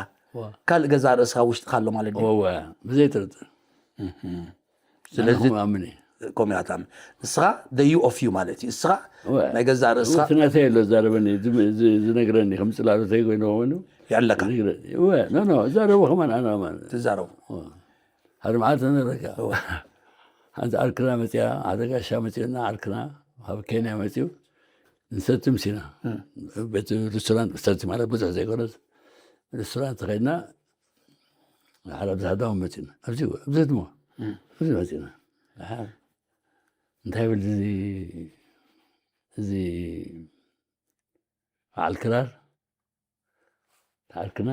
ካልእ ገዛ ርእስኻ ውሽጥኻ ኣሎ ማለት ድዩ? ብዘይ ጥርጥር። ስለዚ ኣምን ከምኡ ኢኻ ትኣምን። ንስኻ the you of you ማለት እዩ። ንስኻ ናይ ገዛ ርእስኻ እቲ ናተይ ኣሎ ዛረበኒ ዝነግረኒ ከም ፅላሎተይ ኮይኑ ኮይኑ ይዕለካ። ኖ እዛረቡ ከማን ኣና ማለት ትዛረቡ ሓደ መዓልቲ ነረካ ሓንቲ ዓርክና መፅያ ሓደ ጋሻ መፅኡና ዓርክና ካብ ኬንያ መፅኡ ንሰቲ ምሲና ቤት ሬስቶራንት ሰቲ ማለት ብዙሕ ዘይኮነት ሬስቶራንት ተኸድና ሓደ ብዛሕዳውን መፅና ኣብዚ ኣብዚ ድማ ኣብዚ መፅና እንታይ ብል እዚ እዚ በዓል ክራር ተዓርክና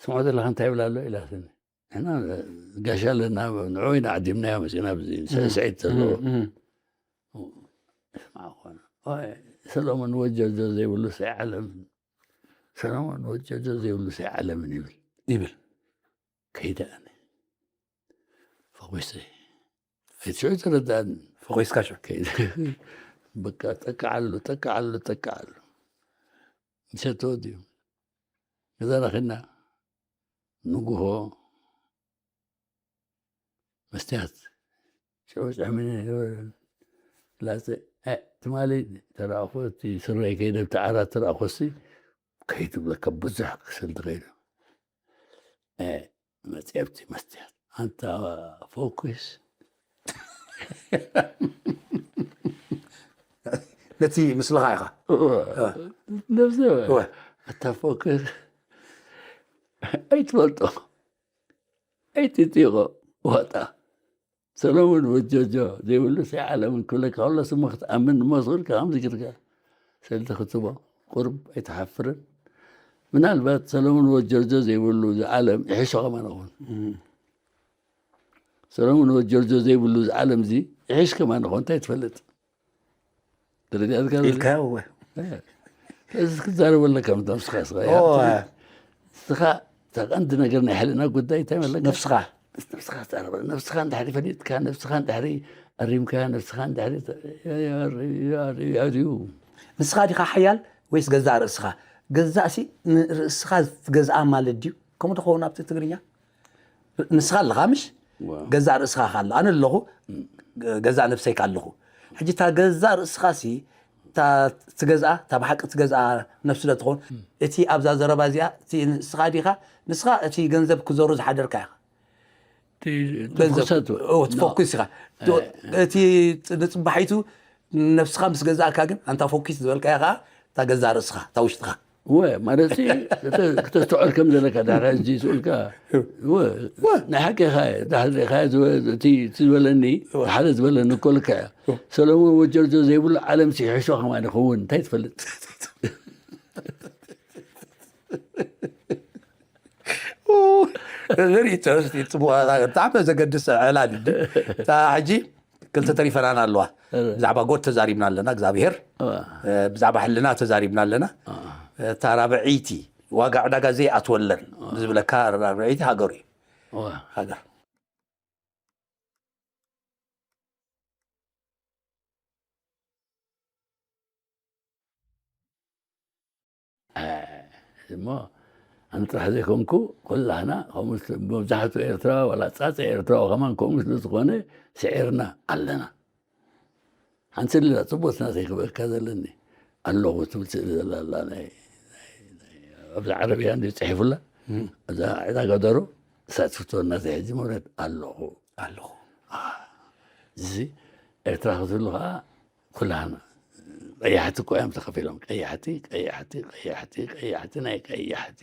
ስምዖ ዘለካ እንታይ ይብል ኣሎ ኢላትኒ ንሕና ጋሻ ኣለና ንዑ ኢና ዓዲምናዮ መፅና ስዕስዒት ዘለዎ ሰሎሞን ወጀጆ ዘይብሉ ሰይ ዓለም ሰሎሞን ወጀጆ ዘይብሉ ሰይ ዓለምን ይብል ይብል ከይደ ኣነ ፈጒሰ ሽዑ ተረዳእኒ ፈጒስካ ሽዑ ከይደ በቃ ጠቃዓሉ ጠቃዓሉ ጠቃዓሉ ምሸት ተወዲኡ ገዛና ኸድና ንጉሆ መስትያት ሽዑ ጨሕሚኒ ላፀ ትማሊ ተረኣኹ እቲ ስረይ ከይደ ብቲ ዓራት ተረኣኹሲ ከይዱ ብለካ ብዙሕ ክስል ትኸይዱ መፅአ ብቲ መስትያት ኣንታ ፎኩስ ነቲ ምስልኻ ኢኻ ነብዚ ኣታ ፎኩስ ኣይትፈልጦ ኣይትጢቆ ዋጣ ሰሎሙን ወጆጆ ዘይብሉ ሰይ ዓለምን ክብለካ ከሎ ስሙ ክትኣምን እሞ ዝኽእልካ ከምዚ ግርካ ሰልቲ ክትቦ ቁርብ ኣይትሓፍርን ምናልባት ሰሎሙን ወጆጆ ዘይብሉ ዝዓለም ይሕሾ ከማን ኹን ሰሎሙን ወጆጆ ዘይብሉ ዝዓለም እዚ ይሕሽ ከማን ኹን እንታይ ትፈልጥ ተረዲኣትካ ኢልካዮ እወ እዚ ክትዛረበለካ ምስ ነብስኻ ስኻ እያ። እወ ስኻ እታ ቀንዲ ነገር ናይ ሕልና ጉዳይ እንታይ መለካ ነብስኻ ምስ ነብስኻ ትዛረበ ነብስኻ እንድሕሪ ፈሊጥካ ነብስኻ እንድሕሪ ኣሪምካ ነብስኻ እንድሕሪ ኣርዩ ንስኻ ዲኻ ሓያል ወይስ ገዛእ ርእስኻ ገዛእ ሲ ንርእስኻ ትገዝኣ ማለት ድዩ ከምኡ ዶ ኸውን ኣብቲ ትግርኛ ንስኻ ኣለኻ ምሽ ገዛእ ርእስኻ ካለ ኣነ ኣለኹ ገዛእ ነብሰይ ካለኹ ሕጂ እታ ገዛእ ርእስኻ ሲ እታ ትገዝኣ እታ ብሓቂ ትገዝኣ ነብሲ ዶ ትኸውን እቲ ኣብዛ ዘረባ እዚኣ እቲ ንስኻ ዲኻ ንስኻ እቲ ገንዘብ ክዘሩ ዝሓደርካ ኢኻ ገንዘብ ትፎኩስ ኢኻ እቲ ንፅባሒቱ ነብስኻ ምስ ገዛእካ ግን ኣንታ ፎኪስ ዝበልካዮ ከዓ እታ ገዛ ርእስኻ እታ ውሽጥኻ እወ ማለት ክተስተውዕል ከም ዘለካ ዳሕሪ ሕጂ ስኡልካ እወ ናይ ሓቂ ኢኻ ዳሕሪ ሪእኻዮ እቲ ዝበለኒ ሓደ ዝበለኒ እኮ ልክዕ እያ ሰሎሞን ወጀርጆ ዘይብሉ ዓለም ሲሕሾ ከማን ይኸውን እንታይ ትፈልጥ ርእቶ ብጣዕሚ ዘገድስ ዕላል እዩ እታ ሕጂ ክልተ ተሪፈናን ኣለዋ ብዛዕባ ጎድ ተዛሪብና ኣለና እግዚኣብሄር ብዛዕባ ሕልና ተዛሪብና ኣለና እታ ራብዐይቲ ዋጋ ዕዳጋ ዘይኣትወለን ዝብለካ ራብዐይቲ ሃገሩ እዩ ሃገር እሞ ኣነ ጥራሕ ዘይኮንኩ ኩላህና መብዛሕትኡ ኤርትራዊ ዋላ ፃፀ ኤርትራዊ ከማን ከምኡ ስለ ዝኾነ ስዒርና ኣለና ሓንቲ ሌላ ፅቡቅ ናተይ ክብለካ ዘለኒ ኣለኹ ትብል ስእሊ ዘላ ኣላ ናይ ኣብዚ ዓረብያ እንዲ ፅሒፉላ እዛ ዕዳጋ ደሮ እሳ ትፍትወና ዘይሕጂ ማለት ኣለኹ ኣለኹ እዚ ኤርትራ ክትህሉ ከዓ ኩላህና ቀያሕቲ እኮ እዮም ተኸፊሎም ቀያሕቲ ቀያሕቲ ቀያሕቲ ቀያሕቲ ናይ ቀያሕቲ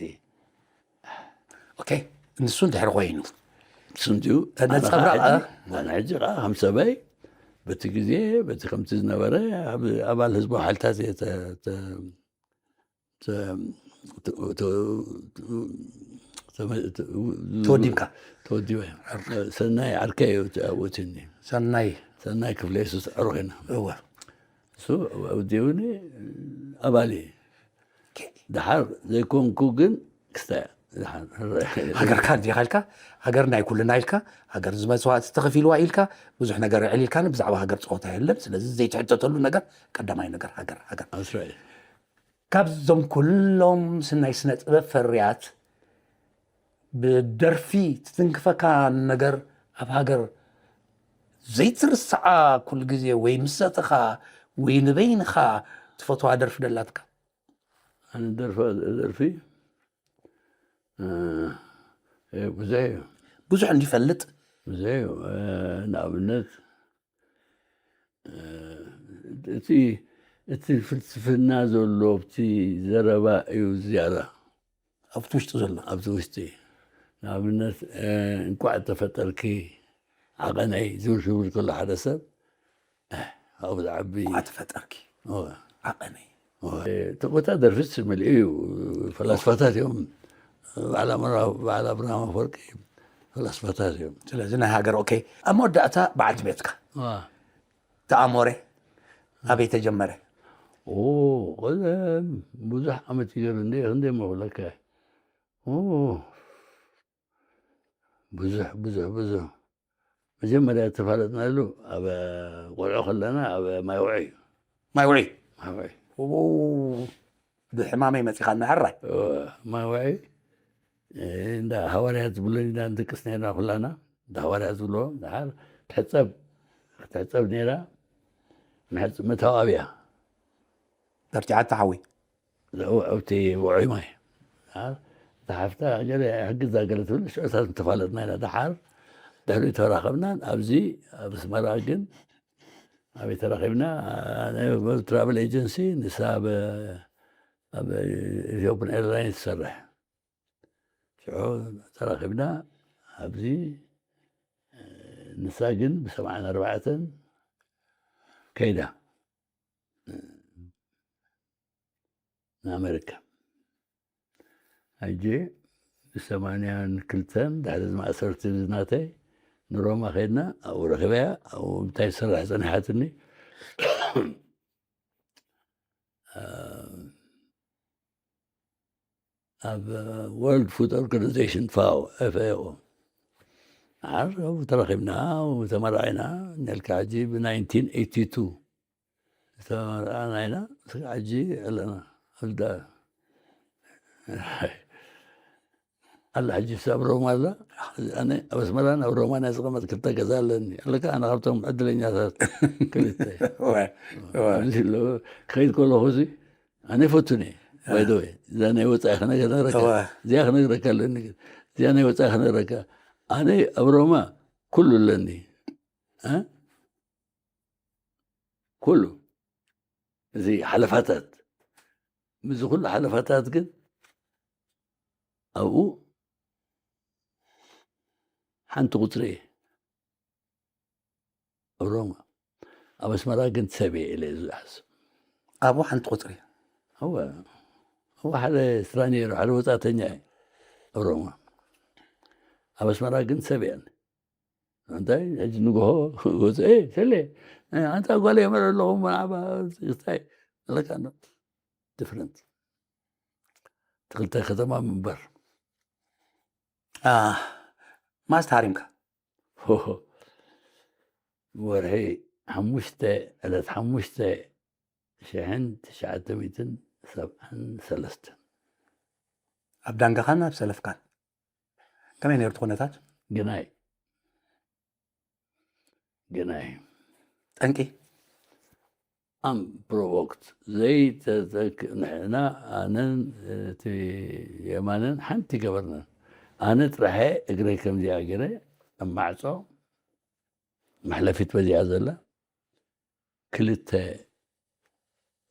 ኦኬ፣ ንሱ እንድሕር ኮይኑ ስንትዩ ነጸብራቕ፣ ንሕጂ ከዓ ከም ሰበይ በቲ ግዜ በቲ ከምቲ ዝነበረ ኣብ- ኣባል ህዝባዊ ሓይልታት እየ ተ- ተ- ተ- ተ- ተ- ተ- ተ- ተወዲብካ። ተወዲበ። ሰናይ ዓርከይ እዩ ኣብኡትኒ። ሰናይ ሰናይ ክፍለ የሱስ ዕሩኽና እወ እሱ ኣብዲውኒ ኣባል እዩ። ድሓር ዘይኮንኩ ግን ክስታይ ድሓር ሃገርካ እንዲኻ ኢልካ፣ ሃገር ናይ ኩልና ኢልካ፣ ሃገር ዝመስዋዕቲ ተኸፊልዋ ኢልካ፣ ብዙሕ ነገር ዕሊልካኒ። ብዛዕባ ሃገር ፀወታ የለን። ስለዚ ዘይትሕተተሉ ነገር ቀዳማይ ነገር ሃገር ሃገር። ኣስራኤል ካብዞም ኩሎም ስናይ ስነ ጥበብ ፈርያት ብደርፊ ትትንክፈካ ነገር ኣብ ሃገር ዘይትርስዓ ኩሉ ግዜ ወይ ምሰጥኻ ወይ ንበይንኻ ትፈትዋ ደርፊ ደላትካ? ኣነ ደርፋ ደርፊ ብዙሕ እዩ ብዙሕ እንዲፈልጥ ብዙሕ እዩ። ንኣብነት እቲ እቲ ፍልስፍና ዘሎ ኣብቲ ዘረባ እዩ ዝያዳ ኣብቲ ውሽጢ ዘሎ ኣብቲ ውሽጢ። ንኣብነት እንኳዕ ተፈጠርኪ ዓቐነይ ዝብል ክብል ከሎ ሓደ ሰብ ኣብኡ ዝዓቢ እንኳዕ ተፈጠርኪ እወ። ዓቐነይ እቲ ቦታ ደርፍስ መሊኡ እዩ። ፈላስፋታት እዮም። በዓል ኣብርሃም ኣፈወርቂ ፈላስፋታት እዮም። ስለዚ ናይ ሃገር ኦኬ። ኣብ መወዳእታ በዓልቲ ቤትካ ተኣሞረ ኣበይ ተጀመረ? ብዙሕ ዓመት ይገር እንደ እንደ መብለካ ብዙሕ ብዙሕ ብዙሕ መጀመርያ ተፋለጥናሉ ኣብ ቆልዑ ከለና ኣብ ማይውዒ እዩ። ማይውዒ ማይውዒ ብሕማመይ መፂኻኒ ሕራይ ማይውዒ እንዳ ሃዋርያት ዝብሎ ኢና ንድቅስ ነርና ኩላና። እንዳ ሃዋርያት ዝብሎ ድሓር ትሕፀብ ትሕፀብ ነራ። መታወብያ በርቲዓታ ሓዊ ኣብቲ ውዑይ ማይ ዝሓፍታ ገለ ሕግዛ ገለ ትብል ሽዑታት ምተፋለጥና ኢና። ድሓር ድሕሪ ተራኸብና ኣብዚ ኣብ ኣስመራ ግን ኣበይ ተራኺብና? ትራቨል ኤጀንሲ ንሳ ኣብ ኢትዮጵያን ኤርላይንስ ትሰርሕ ሽዑ ተራኺብና ኣብዚ ንሳ ግን ብሰብዓን ኣርባዕተን ከይዳ ንኣመሪካ። ሕጂ ብሰማንያን ክልተን ድሕሪ ዝማእሰርቲ ናተይ ንሮማ ከድና ኣብኡ ረኺበያ። ኣብኡ እንታይ ትሰርሕ ፀኒሓትኒ ኣብ ወርልድ ፉድ ኦርጋናይዜሽን ፋው ኤፍኤኦ ዓር ተረኺብና ተመራዒና ነልካ ሕጂ ብ1982 ዝተመርዓና ኢና። ሕጂ ኣለና ኣላ ሕጂ ኣብ ሮማ ኣላ። ኣነ ኣብ ኣስመራን ኣብ ሮማ ናይ ዝቐመጥ ክልተ ገዛ ኣለኒ ኣለካ። ኣነ ካብቶም ዕድለኛታት ክልተ ክኸይድ ከለኹ እዚ ኣነ ይፈቱን እየ። ባይደወ እዛ ናይ ወፃኢ ክነግረካ እዚኣ ክነግረካ ኣለኒ። እዚኣ ናይ ወፃኢ ክነግረካ ኣነ ኣብ ሮማ ኩሉ ኣለኒ። ኩሉ እዚ ሓለፋታት ምስዚ ኩሉ ሓለፋታት ግን ኣብኡ ሓንቲ ቁፅሪ እየ ኣብ ሮማ። ኣብ ኣስመራ ግን ሰብ እየ ኢለ ዝሓስብ። ኣብኡ ሓንቲ ቁፅሪ እወ እወ ሓደ ስትራንየሮ ሓደ ወፃእተኛ እየ ኣብ ሮማ። ኣብ ኣስመራ ግን ሰብ እየ። እንታይ ሕጂ ንግሆ ወፅአ ሰለ ኣንታ ጓል የመረ ኣለኹ መርዓባ እንታይ ኣለካ ዲፍረንት ትክልተ ከተማ ምንበር ማስ ተሃሪምካ ወርሒ ሓሙሽተ ዕለት ሓሙሽተ ሽሕን ትሽዓተ ሚእትን ሰብዓን ሰለስተን ኣብ ዳንጋኻን ኣብ ሰለፍካን ከመይ ነርቱ ኩነታት ግናይ ግናይ ጠንቂ ኣም ፕሮቮክት ዘይተዘክ ንሕና ኣነን እቲ የማንን ሓንቲ ገበርናን ኣነ ጥራሐ እግረይ ከምዚኣ ገይረ ኣብ ማዕፆ መሕለፊት በዚኣ ዘላ ክልተ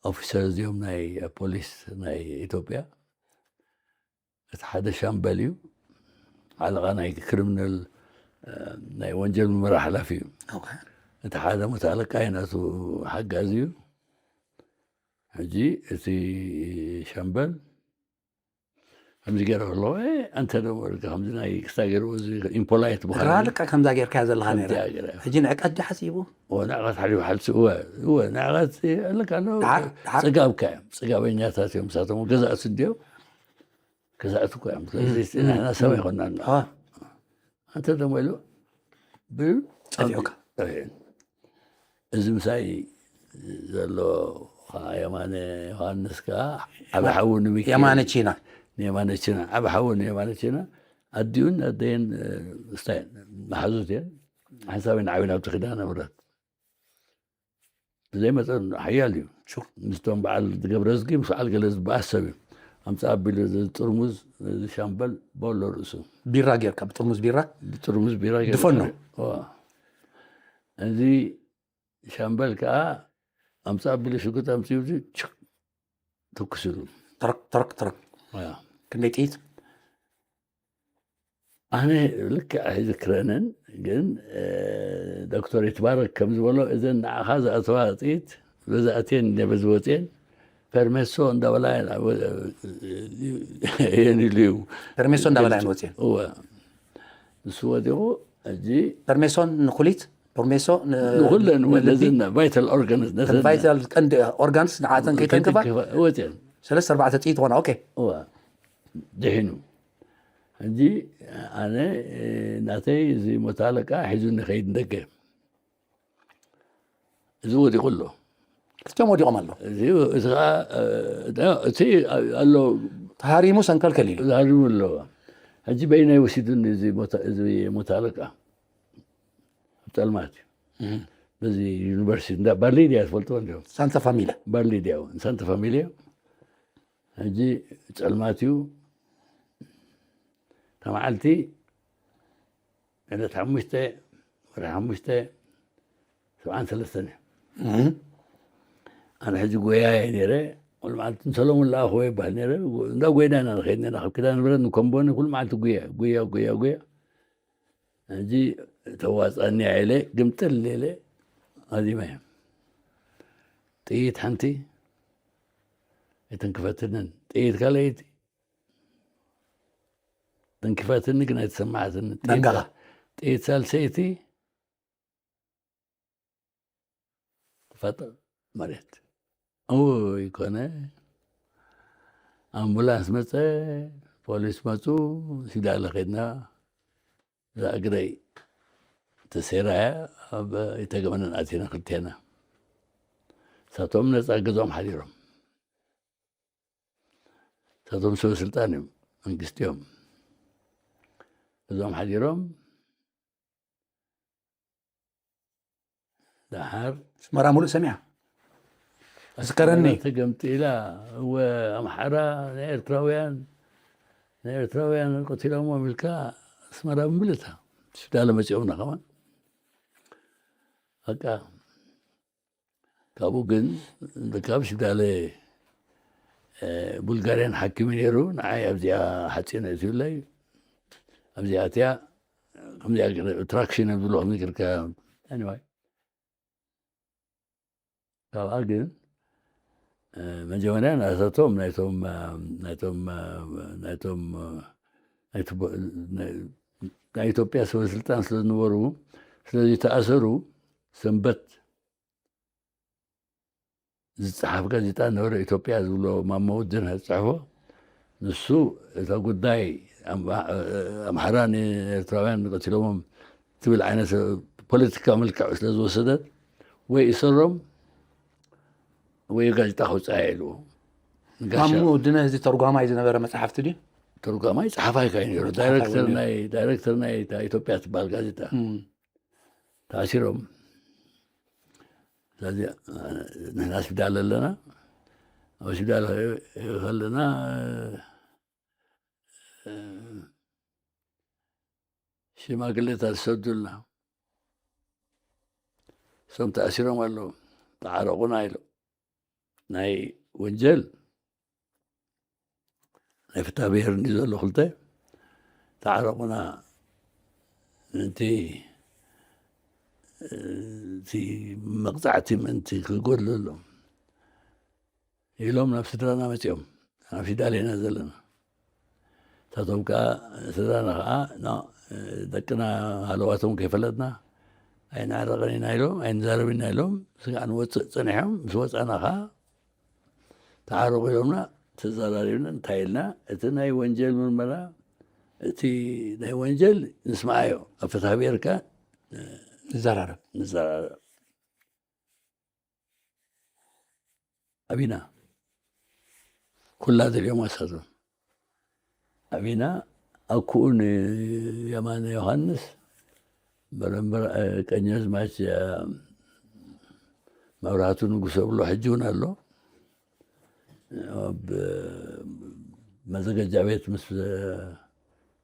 ኦፊሰር እዚኦም ናይ ፖሊስ ናይ ኢትዮጵያ እቲ ሓደ ሻምበል እዩ ኣለቓ ናይ ክሪሚናል፣ እ፣ ናይ ወንጀል ምርመራ ሓላፊ እዩ። ኦኬ። እቲ ሓደ መቶ ኣለቃ እዩ፣ ናቱ ሓጋዚ እዩ። ሕጂ እቲ ሻምበል ከምዚ ገይረ ከለዎ፣ "ኤ፣ ኣንተ ደሞ ከምዚ ናይ ክስታ ገይርዎ፣ እዚ ኢምፖላይት ምዃኑ ራ ልካ ከምዛ ጌርካያ ዘለኻ ነይራ። ከምዚኣ ገይረ። ሕጂ ንዕቀት ድዩ ሓሲቡ?" እወ፣ ንዕቐት ሓሊፉ ሓልሲ፣ እወ፣ እወ፣ ንዕቐት ኣለካ ኣሎ። ደሓር፣ ደሓር። ጽጋብካ እዮም፣ ጽጋበኛታት እዮም፣ ንሳቶም ገዛእቲ እንድዮም፣ ገዛእቲ እኮ እዮም። ስለዚ ንሕና ሰብ ኣይኮናን። ኣዋ። ኣንተ ደሞ ኢሉ ብል ጸፊዑካ። ጠፊኡ። እዚ ምሳይ ዘሎ ከዓ የማነ ዮሃንስ ከዓ ዓቢ ሓዉ ንሚኪኤል። የማነ ቺና። ንየማነ ቺና፣ ዓቢ ሓዉ ንየማነ ቺና። ኣዲኡን ኣደየን፣ እ፣ ስታይ መሓዙት እየን። ሓንሳብ ኢና ዓቢና ኣብቲ ኪዳነ ምሕረት። ዘይመጸ ሓያል እዩ። ሹር። ምስቶም በዓል ገብረዝጊ፣ ምስ በዓል ገለ ዝበኣስ ሰብ እዩ። ኣምጻ ኣቢሉ እዚ ጥርሙዝ፣ እዚ ሻምበል በሎ ርእሱ። ቢራ ጌርካ፣ ብጥርሙዝ ቢራ? ብጥርሙዝ ቢራ ጌርካ። ድፈኖ። እዋ። እዚ ሻምበል ከዓ ኣምጻ ኣቢሉ ሽጉጥ ኣምጺኡ፣ እዚ ችክ ትኩስሉ። ትረክ፣ ትረክ፣ ትረክ። እዋ። ክንደይ ጥይት? ኣነ ልክዕ ኣይዝክረንን፣ ግን፣ እ፣ ዶክተር ይትባረክ ከም ዝበሎ፣ እዘን ንዓኻ ዝኣተዋ ጥይት፣ በዚ ኣትየን፣ በዚ ወፅየን፣ ፐርሜሶ እንዳበላ እየን፣ ኣብ፣ እየን ኢሉ እዩ። ፐርሜሶ እንዳበላ እየን ወፅየን። እወ። ንሱ ወዲቑ፣ ሕጂ ፐርሜሶን ንኩሊት፣ ፐርሜሶ ን-፣ ንኩለን ንልቢ፣ ነዘን ቫይታል ኦርጋንስ፣ ነዘን ቫይታል ቀንዲ ኦርጋንስ ንዓተን ከይተንክፋ። ከይተንክፋ ወፅየን። ሰለስተ ኣርባዕተ ጥይት ኾና፣ ኦኬ። እዋ፣ ድሒኑ። ሕጂ ኣነ፣ እ፣ ናተይ እዚ ሞት ኣለቃ ሒዙኒ ከይድ ንደገ። እዚ ወዲቑ ኣሎ። ክልቲኦም ወዲቖም ኣሎ። እዚ፣ እዚ ኸዓ፣ እ፣ እቲ ኣሎ። ተሃሪሙ ሰንከልከል ኢሉ። ተሃሪሙ ኣለዋ። ሕጂ በይናይ ወሲዱኒ እዚ ሞት፣ እዚ ሞት ኣለቃ። ኣብ ጸልማት እዩ። እህ። በዚ ዩኒቨርሲቲ፣ እንዳ ባርሊድያ ትፈልጥዎ እንዲኹም? ሳንታ ፋሚላ። ባርሊድያ እውን፣ ሳንታ ፋሚልያ። ሕጂ ጸልማት እዩ። እታ መዓልቲ ዕለት ሓሙሽተ፣ ወርሒ ሓሙሽተ፣ ሰብዓን ሰለስተን እዩ። እህ። ኣነ ሕጂ ጎያ እየ ነይረ። ኩሉ መዓልቲ ንሰሎሙን ለኣኽዎ ይበሃል ነይረ። እንዳ ጎይና ኢና ንኸይድ ነይርና። ካብ ኪዳነ ምሕረት ንኮምቦኒ ኩሉ መዓልቲ ጉያ፣ ጉያ፣ ጉያ፣ ጉያ። ሕጂ ተዋጻኒ ኢለ ግምጥል ኢለ ኣዚመ። ጥይት ሓንቲ ኣይተንክፈትንን። ጥይት ካልኣይቲ ተንኪፋትኒ፣ ግን ኣይተሰማዓትኒ። ጥይት፣ ደንጋኻ። ጥይት ሳልሰይቲ ትፋጠር መሬት። እውይ ኮነ። ኣምቡላንስ መጸ፣ ፖሊስ መጹ፣ ሲዳለ ከድና። እዛ እግረይ ተሰይራ እያ፣ ኣብ ኣይተገመነን ኣቲና ክልቴና። ንሳቶም ነጻ ገዝኦም ሓዲሮም። ንሳቶም ሰበ ስልጣን እዮም፣ መንግስቲ እዮም። ገዝኦም ሓዲሮም። ደሓር ኣስመራ ሙሉእ ሰሚዓ። ዝከረኒ። ተገምጢላ። እወ፣ ኣምሓራ ንኤርትራውያን፣ ንኤርትራውያን ቀቲሎምዎም ኢልካ ኣስመራ ብምልእታ ሽዳለ መጺኦምና ከማን። በቃ ካብኡ ግን ካብ ሽዳለ፣ እ፣ ቡልጋርያን ሓኪም ነይሩ። ንዓይ ኣብዚኣ ሓፂን እትብለይ ኣብዚኣ እቲያ ከምዚኣ ገለ ትራክሽን እዮም ዝብሉ ከምዚ ጌርካ። Anyway፣ ካብኣ ግን፣ እ፣ መጀመርያ ናታቶም ናይቶም፣ እ፣ ናይቶም፣ እ፣ ናይቶም፣ እ፣ ናይቲ ቦ-፣ ናይ፣ ናይ ኢትዮጵያ ሰበ ስልጣን ስለ ዝነበሩ፣ ስለዚ ተኣሰሩ። ሰንበት ዝጸሓፍ ጋዜጣ ነበረ ኢትዮጵያ ዝብሎ ማሞ ውድነህ ዝጸሕፎ። ንሱ እታ ጉዳይ ኣም-፣ ኣምሓራ ንኤርትራውያን ቀቲሎሞም ትብል ዓይነት ፖለቲካ መልክዕ ስለ ዝወሰደት፣ ወይ ይሰሮም ወይ ጋዜጣ ከውጽኣ ኢልዎ። ንጋሻ ማሞ ውድነህ እዚ ተርጓማይ ዝነበረ መጽሓፍቲ ድዩ? ተርጓማይ ጸሓፋይ ካይ ነይሩ። ጸሓፋይ ዳይሬክተር ነይሩ። ናይ፣ ዳይሬክተር ናይ እታ ኢትዮጵያ ትበሃል ጋዜጣ። እም። ተኣሲሮም። ስለዚ ንሕና ስፒዳል ኣለና። ኣብ ስፒዳል ከለና፣ እ፣ ሽማግሌታት ዝሰዱልና፣ እሶም ተኣሲሮም ኣለዉ፣ ተዓረቑና ኢሎም። ናይ ወንጀል ናይ ፍትሐ ብሔር እንዲ ዘሎ ክልተ፣ ተዓረቑና፣ ምእንቲ እቲ መቕጻዕቲ ምእንቲ ክጎድለሎም ኢሎም ናብ ስድራና መጺኦም። ኣብ ፊዳል ኢና ዘለና። እታቶም ከኣ፣ ስድራና ከኣ፣ ኖ፣ ደቅና ሃለዋቶም ከይፈለጥና ኣይንዕረቕን ኢና ኢሎም፣ ኣይንዛረብን ኢና ኢሎም፣ ስጋዕ ንወጽእ ጸኒሖም። ምስ ወጻና ከኣ፣ ተዓረቑ ኢሎምና፣ ተዘራሪብና፣ እንታይ ኢልና፣ እቲ ናይ ወንጀል ምርመራ፣ እቲ ናይ ወንጀል ንስምዓዮ፣ ኣብ ፍትሐ ብሔር ከኣ ንዘራረብ። ንዘራረብ። ኣቢና ኩላ ደልዮም ኣሳዞም። ኣቢና ኣኩኡ ንየማነ ዮሃንስ በረምበር፣ እ፣ ቀኛዝማች፣ እ፣ መብራህቱ ንጉሰ ብሎ ሕጂ እውን ኣሎ። ኣብ መዘገጃ ቤት ምስ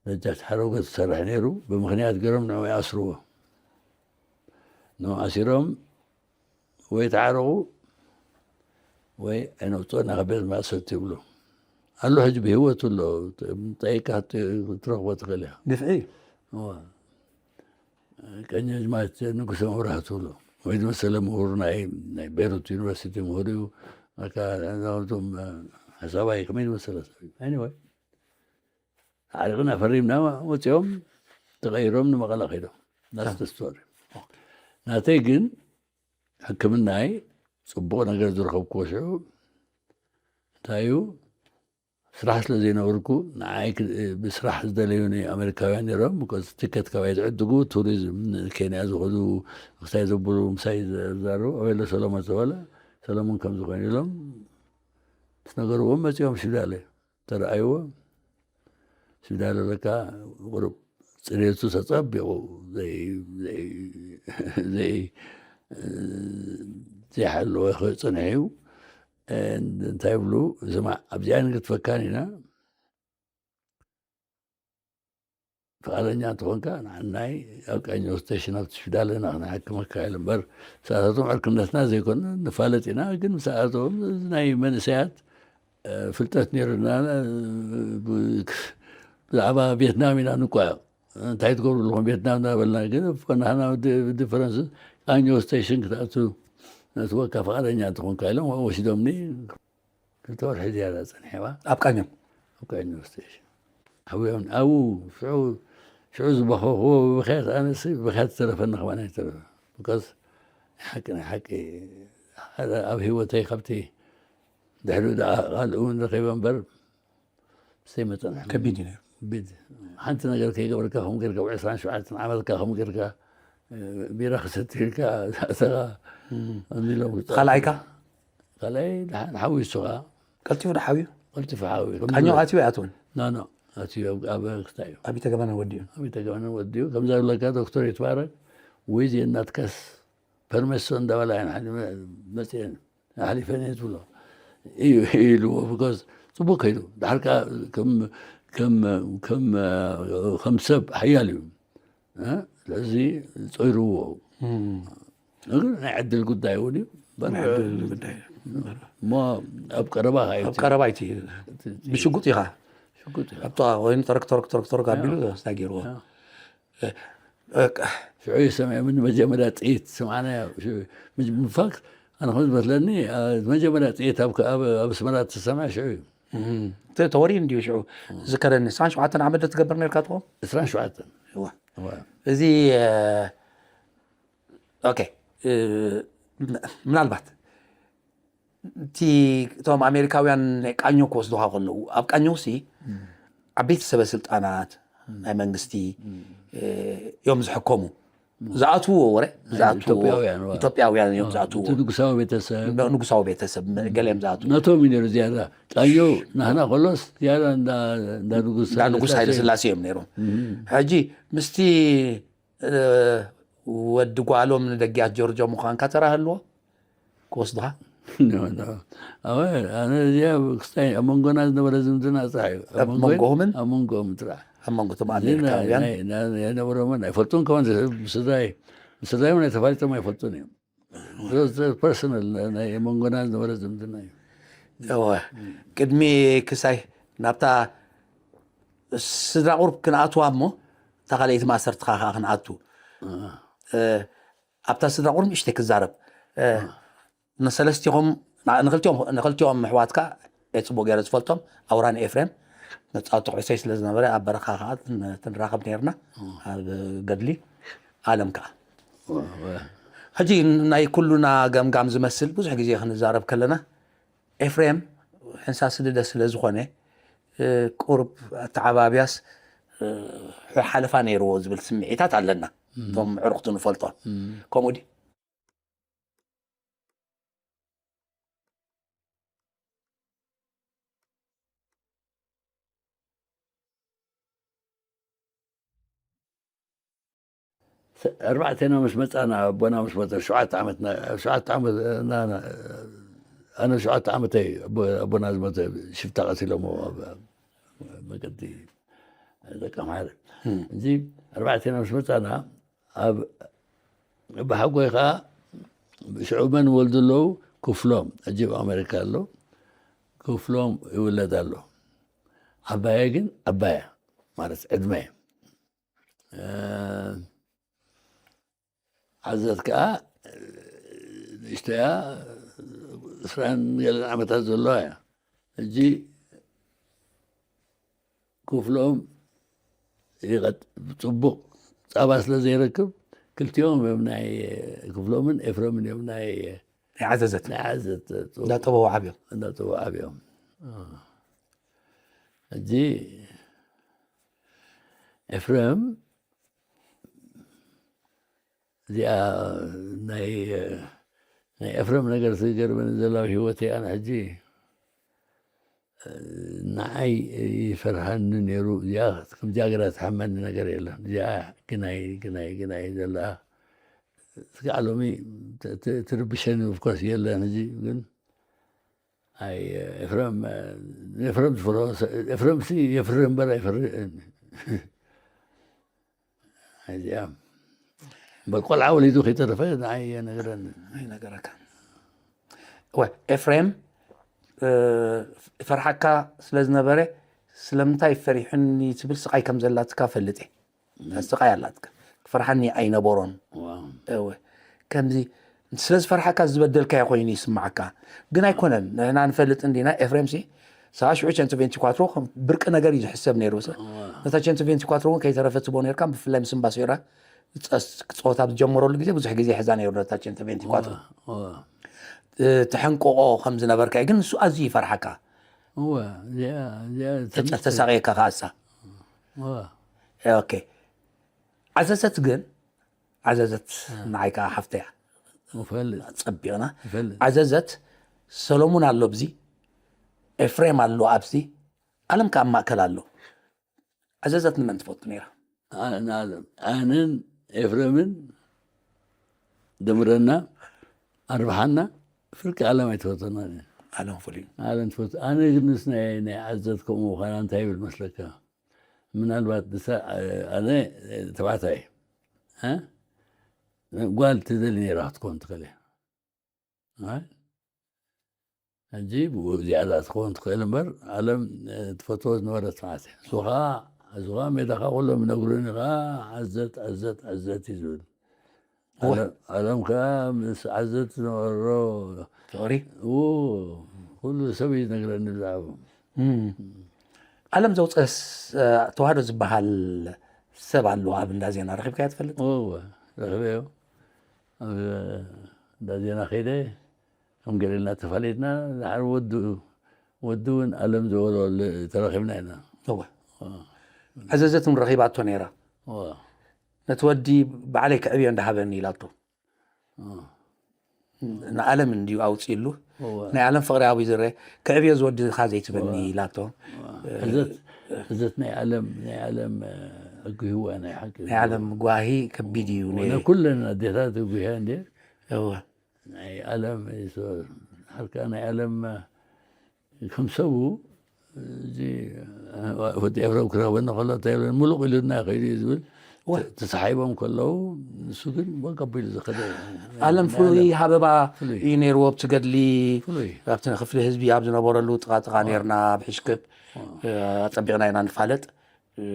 ደጃች ሓረጎ ዝሰርሕ ነይሩ። ብምኽንያት ገይሮም ንዕኡ ይኣስርዎ። ንዕኡ ኣሲሮም ወይ ተዓረቑ ወይ ኣይነውፅኦን ኢና ካብ ቤት ማእሰርቲ ይብሉ። ኣሎ ሕጂ ብህይወቱ ኣሎ። ጠይቃ ትረኽቦ ትኽእል ኢኻ። ግፍዒ እዩ። እዋ። ቀኛዝማች ንጉሰ መብራህቱ ብሎ ወይ ዝመሰለ ምሁር ናይ፣ ናይ ቤሩት ዩኒቨርሲቲ ምሁር እዩ። ኣካ-፣ እዞም ሓሳባይ ከመይ ዝመሰለ ሰብ እዩ። Anyway፣ ተዓሪቕና ፈሪምና ወፂኦም ተቐይሮም ንመቐለ ከይዶም። That's the story። ናተይ ግን ሕክምናይ ፅቡቕ ነገር ዝረኸብኩዎ ሽዑ እንታይ እዩ፣ ስራሕ ስለ ዘይነበርኩ ንዓይ ክ-፣ ብስራሕ ዝደለዩኒ ኣሜሪካውያን ነይሮም። ምኮዝ ቲኬት ካባይ ዝዕድጉ፣ ቱሪዝም፣ ንኬንያ ዝኸዱ፣ ክስታይ ዘብሉ ምሳይ ዘ-፣ ዝዛረቡ፣ ኣበይ ኣሎ ሰሎሞን ተበለ፣ ሰሎሞን ከም ዝኾነ ኢሎም ምስ ነገርዎም መጺኦም ሽዳለ ተረኣይዎ። ሽዳለ ለካ ቁሩብ ጽሬቱ ተጸቢቑ ዘይ-፣ ዘይ-፣ ዘይ-፣ ዘይሓለወ ክጽንሕ እዩ። እንታይ ይብሉ፣ ስማዕ፣ ኣብዚኣ ንግትፈካን ኢና፣ ፍቓደኛ እንተኾንካ ንዓናይ ኣብ ቃኘው ስቴሽን ኣብቲ ሽዳለ ኢና ክንሓክመካ ኢሉ እምበር፣ ምሳታቶም ዕርክነትና ዘይኮነ ንፋለጥ ኢና። ግን ምሳታቶም ናይ መንእሰያት፣ እ፣ ፍልጠት ነይሩና፣ እ፣ ብ-፣ ብዛዕባ ቪየትናም ኢና ንቋየቕ። እንታይ ትገብሩ ኣለኹም ቪየትናም እናበልና፣ ግን እኮ ናህና ድ-፣ ዲፈረንስ ቃኘው ስቴሽን ክትኣቱ ነትወካ ፍቓደኛ እንተኾንካ ኢሎም ወሲዶምኒ። ክልተ ወርሒ ዝያዳ ጸኒሐዋ። ኣብ ቃኘው? ኣብ ቃኘው ስቴሽን። ኣብኡ እዮም፣ ኣብኡ ሽዑ፣ ሽዑ ዝበኸኹዎ ብብኽያት፣ ኣነሲ ብብኽያት ዝተረፈኒ ከማን ኣይተረፈ። ብኮዝ ናይ ሓቂ፣ ናይ ሓቂ፣ ሓደ ኣብ ህይወተይ ካብቲ ድሕሪኡ ደኣ ካልእ እውን ረኺበ እምበር፣ ምስ ዘይመጸ ንሕና ከቢድ እዩ ነይሩ። ከቢድ። ሓንቲ ነገር ከይገበርካ ከምኡ ጌርካ፣ ኣብ ዕስራን ሸውዓተን ዓመትካ ከምኡ ጌርካ፣ እ፣ ቢራ ክሰቲ ኢልካ፣ ኣተኻ እም። እንዲሎም ክጻወቱ። ካልኣይካ? ካልኣይ ደሓን ሓዊ እሱ ኸኣ። ቀልጢፉ ዶ ሓውዩ? ቀልጢፉ ሓውዩ። ቃኘው ኣትዩ ኣይኣትወን? ኖ፣ ኖ። ኣትዩ ኣብ፣ ኣብ ክስታይ እዩ። ኣብ ይተገበነ ወዲኡ? ኣብ ይተገበነ ወዲኡ። ከምዛ ዝብለካ ዶክተር ይትባረክ፣ ወይ ዜናትካስ ፐርሜሶ እንዳበላ እየን ሓሊ-፣ መ-፣ መፅየን ኣሕሊፈን እየ ትብሎ እዩ ኢልዎ። ብኮዝ ፅቡቅ ከይዱ። ድሓር ከኣ ከም፣ ከም፣ ከም፣ ከም ሰብ ሓያል እዩ። እ? ስለዚ ጾይርዎ። እም። ነገር ናይ ዕድል ጉዳይ እውን እዩ። ናይ ዕድል ጉዳይ እዩ። እሞ ኣብ ቀረባ ከኣ ኣብ ቀረባ እቲ፣ እቲ፣ እቲ ብሽጉጥ ኢኻ። ሽጉጥ ኢኻ። ኣብ ጥቓ ኮይኑ ተረክ፣ ተረክ፣ ተረክ፣ ተረክ ኣቢሉ ያ። ስታ ገይርዎ። ያ። እ፣ እ፣ ሽዑ እዩ ሰሚዐ፣ ምን መጀመርያ ጥይት ስምዓና ያ። ሽዑ፣ ምጅ-፣ ምፋክ፣ ኣነ ከም ዝመስለኒ፣ እ፣ መጀመርያ ጥይት ኣብ፣ ኣብ፣ ኣብ ኣስመራ እተሰምዐ ሽዑ እዩ። እም። ተ-፣ ተወርዩ እንድዩ ሽዑ። ዝከረኒ፣ ዕስራን ሸውዓተን ዓመት ዶ ትገብር ነርካ ትኾን? ዕስራን ሸውዓተን። እዋ። እዋ። እዚ፣ እ፣ ኦኬ፣ እ፣ ም-፣ ምናልባት እቲ፣ እቶም ኣሜሪካውያን ናይ ቃኘው ክወስዱኻ ከለዉ፣ ኣብ ቃኘውሲ እም። ዓበይቲ ሰበ ስልጣናት እም። ናይ መንግስቲ፣ እም። እ፣ እዮም ዝሕከሙ። ዝኣትውዎ ወረ፣ ናይ ዝኣትውዎ ኢትዮጵያውያን፣ ዋ። ኢትዮጵያውያን እዮም ዋ፣ ዝኣትውዎ። እቲ ንጉሳዊ ቤተሰብ። ን-፣ ንጉሳዊ ቤተሰብ፣ ገለ እዮም ዝኣትዉ። ነቶም እዩ ነይሩ ዝያዳ። ቃኘው ናህና ከሎስ ዝያዳ እንዳ፣ እንዳ ንጉስ እንዳ ንጉስ ሃይለ ስላሴ። ስላሴ እዮም ነይሮም። እም። ሕጂ ምስቲ፣ እ፣ ወዲ ጓሎም ንደጊያት ጆርጆ ምዃንካ ተራ ህልዎ? ክወስዱኻ? ኖ፣ ኖ። ኣወ፣ ኣነ እዚኣ ክስታይ ኣብ መንጎና ዝነበረ ዝምድና ጥራሕ እዩ። ኣብ ኣብ መንጎን መንጎኹምን? ኣብ መንጎኦም ጥራሕ። ኣብ መንጎ እቶም እዚ ኣሜሪካውያን? ናይ፣ ናይ፣ ናይ፣ ኣይነበሮምን፣ ኣይፈልጡን ከማን፣ ስድራይ፣ ስድራይ እውን ተፋሊጦም ኣይፈልጡን እዮም። ፐርሰናል፣ ናይ መንጎና ዝነበረ ዝምድና እዩ። እወ። ቅድሚ ክሳይ ናብታ ስድራ ቁርብ ክንኣትዋ እሞ እታ ካልኣይቲ ማእሰርትኻ ከዓ ክንኣቱ። እ፣ ኣብታ ስድራ ቁርብ ንእሽተይ ክዛረብ። እ፣ ንሰለስቲኹም፣ ን-፣ ንክልቲኦም፣ ንክልቲኦም ኣሕዋትካ እየ ጽቡቕ ገይረ ዝፈልጦም። ኣውራን ኤፍሬም መጻወቲ ኩዕሶይ ስለ ዝነበረ ኣብ በረኻ ከዓ ን-፣ ትንራኸብ ነይርና። ኣብ ገድሊ ኣለም ከዓ። ሕጂ ናይ ኩሉና ገምጋም ዝመስል ብዙሕ ግዜ ክንዛረብ ከለና ኤፍሬም ሕንሳስ ልደ ስለ ዝኾነ፣ እ፣ ቁሩብ ኣተዓባብያስ፣ እ፣ ሓለፋ ነይርዎ ዝብል ስምዒታት ኣለና። እቶም ዕሩኽቱ ንፈልጦ። ከምኡ ድዩ? ኣርባዕቴና ምስ መጻና፣ ኣቦና ምስ ሞተ፣ ሸውዓተ ዓመትና፣ ሸውዓተ ዓመት፣ ና-፣ ና-፣ ኣነ ሸውዓተ ዓመተይ ኣቦ-፣ ኣቦና ዝሞተ ሽፍታ ቀቲሎሞ ኣብ መገዲ ደቀምሓረ። እም። እዚ ኣርባዕቴና ምስ መጻና፣ ኣብ፣ ብሓጎይ ከኣ ሽዑ መን ወልዱ ኣለዉ? ክፍሎም፣ ሕጂ ኣብ ኣሜሪካ ኣሎ። ክፍሎም ይውለድ ኣሎ። ዓባየ ግን፣ ዓባየ ማለት ዕድመ፣ እ፣ ዓዘት ከኣ ንእሽተያ፣ ዕስራን ገለን ዓመታት ዘለዋ እያ። ሕጂ ክፍሎም ይቐጥ-፣ ጽቡቕ ጻባ ስለ ዘይረክብ፣ ክልቲኦም እዮም ናይ፣ ክፍሎምን ኤፍረምን እዮም ናይ ናይ ዓዘዘት። ናይ ዓዘት ጽቡቕ እንዳጠበው ዓብዮም። እንዳጠበው ዓብዮም። እ። ሕጂ ኤፍረም እዚኣ ናይ፣ ናይ ኤፍረም ነገር ዝገርመኒ ዘሎ ኣብ ህይወተይ ኣነ ሕጂ፣ ንዓይ ይፈርሃኒ ነይሩ። እዚኣ ከምዚኣ ገይራ ትሓመኒ ነገር የለን። እዚኣ ግናይ፣ ግናይ፣ ግናይ ዘለኣ ስጋዕ ሎሚ ት-፣ ት-፣ ትርብሸኒ ኦፍኮርስ የለን። ሕጂ ግን ኣይ ኤፍረም፣ ኤፍረም ዝፈርሆ ሰ-፣ ኤፍረም ሲ የፍርህ እምበር ኣይፈርህ። እዚኣ እምበር ቆልዓ ወሊዱ ከይተረፈ ንዓይ የነግረኒ። ኣይነገረካ። እወ፣ ኤፍሬም፣ እ፣ ፈርሓካ ስለ ዝነበረ ስለምንታይ ፈሪሑኒ ትብል ስቓይ ከም ዘላትካ ፈልጥ እየ። ስቓይ ኣላትካ። ክፈርሓኒ ኣይነበሮን። ዋው። እወ። ከምዚ ስለ ዝፈርሓካ ዝበደልካዮ ኮይኑ ይስምዓካ። ግን ኣይኮነን። ንሕና ንፈልጥ እንዲና ኤፍሬም ሲ፣ ሰዓ ሽዑ ቸንቶ ቬንቲ ኳትሮ ከም ብርቂ ነገር እዩ ዝሕሰብ ነይሩ። ሰ-፣ ዋው። ነታ ቸንቶ ቬንቲ ኳትሮ እውን ከይተረፈ ትቦ ነርካ፣ ብፍላይ ምስ እምባሶራ ጸስ-፣ ክጸወት ኣብ ዝጀመረሉ ግዜ ብዙሕ ግዜ ይሕዛ ነይሩ ነታ ቸንቶ ቬንቲ ኳትሮ። ዋው፣ ዋው። እ፣ ተሐንቆቆ ከም ዝነበርካ እዩ። ግን ንሱ ኣዝዩ ይፈርሓካ። እወ፣ እዚኣ፣ እዚኣ ተጨ-፣ ተሳቕየካ ከኣሳ። እወ። ኦኬ። ዓዘዘት ግን፣ ዓዘዘት እ። ንዓይ ከኣ ሓፍተያ። እፈልጥ። ጸቢቕና። እፈልጥ። ዓዘዘት ሰሎሙን ኣሎ ኣብዚ፣ ኤፍሬም ኣሎ ኣብዚ፣ ኣለም ከኣ ኣብ ማእከል ኣሎ። ዓዘዘት ንመን ትፈቱ ነይራ? ኣ-፣ ንኣለም። ኣነን ኤፍሬምን ደምረና፣ ኣርብሓና፣ ፍርቂ ኣለም ኣይትፈቶናን እያ። ኣለም ፍሉይ። ኣለም ትፈቱ። ኣነ ግን ምስ ናይ፣ ናይ ዓዘት ከምኡ ምዃና እንታይ ይብል መስለካ? ምናልባት ንሳ፣ ኣነ ተባዕታይ፣ እ? ጓል ትደሊ ነይራ ክትኮን ትኽእል እያ። ኣይ? ሕጂ ብኡ ዝያዳ ትኸውን ትኽእል እምበር፣ ዓለም፣ እ፣ ትፈትዎ ዝነበረት መዓልቲ። ንሱ ኸዓ፣ እዚ ኸዓ ሜዳ ኸዓ ኩሎም ይነግሩኒ ኸዓ፣ ዓዘት፣ ዓዘት፣ ዓዘት እዩ ዝብል። እወ። ዓለም፣ ዓለም ከኣ ምስ ዓዘት ዝነበሮ ፍቕሪ? እዎ፣ ኩሉ ሰብ እዩ ዝነግረኒ ብዛዕባኡ። እም። ዓለም ዘውፀስ፣ እ፣ ተዋህዶ ዝበሃል ሰብ ኣሎ ኣብ እንዳ ዜና፣ ረኺብካዮ ትፈልጥ? እወ፣ ረኺበዮ። ኣብ እንዳ ዜና ከይደ፣ ከም ገለ ኢልና ተፋሊጥና፣ ድሓር ወዱ፣ ወዱ እውን ኣለም ዝበሎ ል-፣ ተራኺብና ኢና። እወ። እ። ዓዘዘት እውን ረኺባቶ ነይራ። እወ። ነቲ ወዲ ባዕለይ ክዕብዮ እንዳሃበኒ ኢላቶ። እ። ንኣለም እንድዩ ኣውፂእሉ። እወ። ናይ ኣለም ፍቕሪ ኣብዩ ዝረአ፣ ክዕብዮ ዝወድኻ ዘይትበኒ እወ። ኢላቶ። እወ። ሕዘት፣ ሕዘት ናይ ኣለም፣ ናይ ኣለም፣ እ፣ ኣጉህዋ ናይ ሓቂ። ናይ ኣለም ጓሂ ከቢድ እዩ። እወ፣ ነይሩ። ናይ ኩለን ኣዴታት ኣጉህያ እንድየ። እወ። ናይ ኣለም፣ ሶ-፣ ሓርካ ናይ ኣለም፣ ከም ሰቡ፣ እዚ፣ ወዲ ኤፍረም ክረኽበኒ ከሎ፣ እንታይ ይብል? ምሉቕ ኢሉና ከይዱ እዩ ዝብል። እወ። ተ-፣ ተሳሒቦም ከለዉ፣ ንሱ ግን ወግ ኣቢሉ ዝኸደ። ኣለም ናይ ፍሉይ ኣለም። ሃበባ ፍሉይ። እዩ ነይርዎ ኣብቲ ገድሊ። ፍሉይ። ኣብቲ ክፍሊ ህዝቢ ኣብ ዝነበረሉ ጥቓ ጥቓ እወ። ነይርና፣ ኣብ ሕሽክብ፣ እወ። እ፣ ኣጸቢቕና ኢና ንፋለጥ። እ፣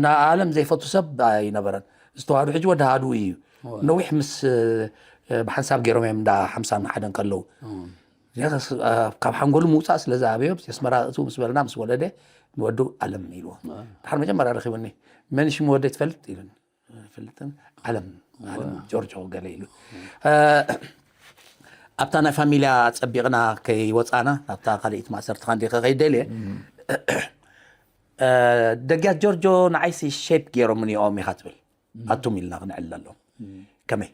ንዓለም ዘይፈቱ ሰብ ኣይነበረን። ዝተዋህዶ ሕጂ ወዲ ሃዱ እዩ። ነዊሕ ምስ፣ እ፣ ብሓንሳብ ገይሮም እዮም እንዳ ሓምሳን ሓደን ከለዉ። እዚኣ ከስ-፣ እ፣ ካብ ሓንጎሉ ምውፃእ ስለ ዝኣበዮ፣ "ኣስመራ እቱ" ምስ በለና፣ ምስ ወለደ፣ ንወዱ ኣለም ኢልዎ። ድሓር መጀመርያ ረኺቡኒ፣ "መን ሽሙ ወደይ ትፈልጥ?" ኢሉኒ። "ኣይፈልጥን፣ ኣለም፣ ኣለም ጆርጆ ገለ" ኢሉ። እ፣ ኣብታ ናይ ፋሚልያ ጸቢቕና ከይወጻና፣ ናብታ ካልኣይቲ ማእሰርትኻ እንዲየ ከኸይድ ደልየ። እ፣ ደጊያት ጆርጆ ንዓይሲ ሼፕ ገይሮምኒ እዮም ኢኻ ትብል። ኣቱም ኢልና ክንዕልለሎም። ከመይ?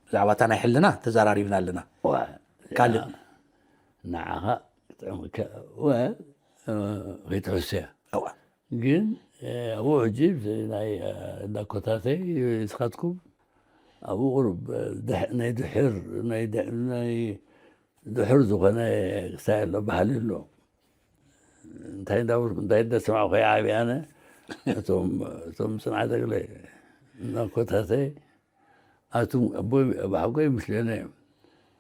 ብዛዕባ እታ ናይ ሕልና ተዘራሪብና ኣለና። ዋ፣ ካልእ? ንዓኻ ክጥዕመካ፣ ወ-፣ እ፣ ከይትሕሱ እያ። እዋ። ግን፣ እ፣ ኣብኡ ሕጂ ናይ፣ እ፣ እንዳኮታተይ፣ ንስኻትኩም ኣብኡ ቁሩብ፣ እ፣ ድሕ-፣ ናይ ድሕር፣ ናይ ድ-፣ ናይ ድሑር ዝኾነ ክሳይ ኣሎ፣ ባህሊ ኣሎ። እንታይ እንዳበልኩ፣ እንታይ እንዳሰማዕኩ እየ ዓብየ ኣነ። እቶም፣ እቶም ጽንዓት ተክለ፣ እንዳኮታተይ፣ ኣቱም ኣቦይ፣ ኣቦሓጎይ ምስለና እዮም።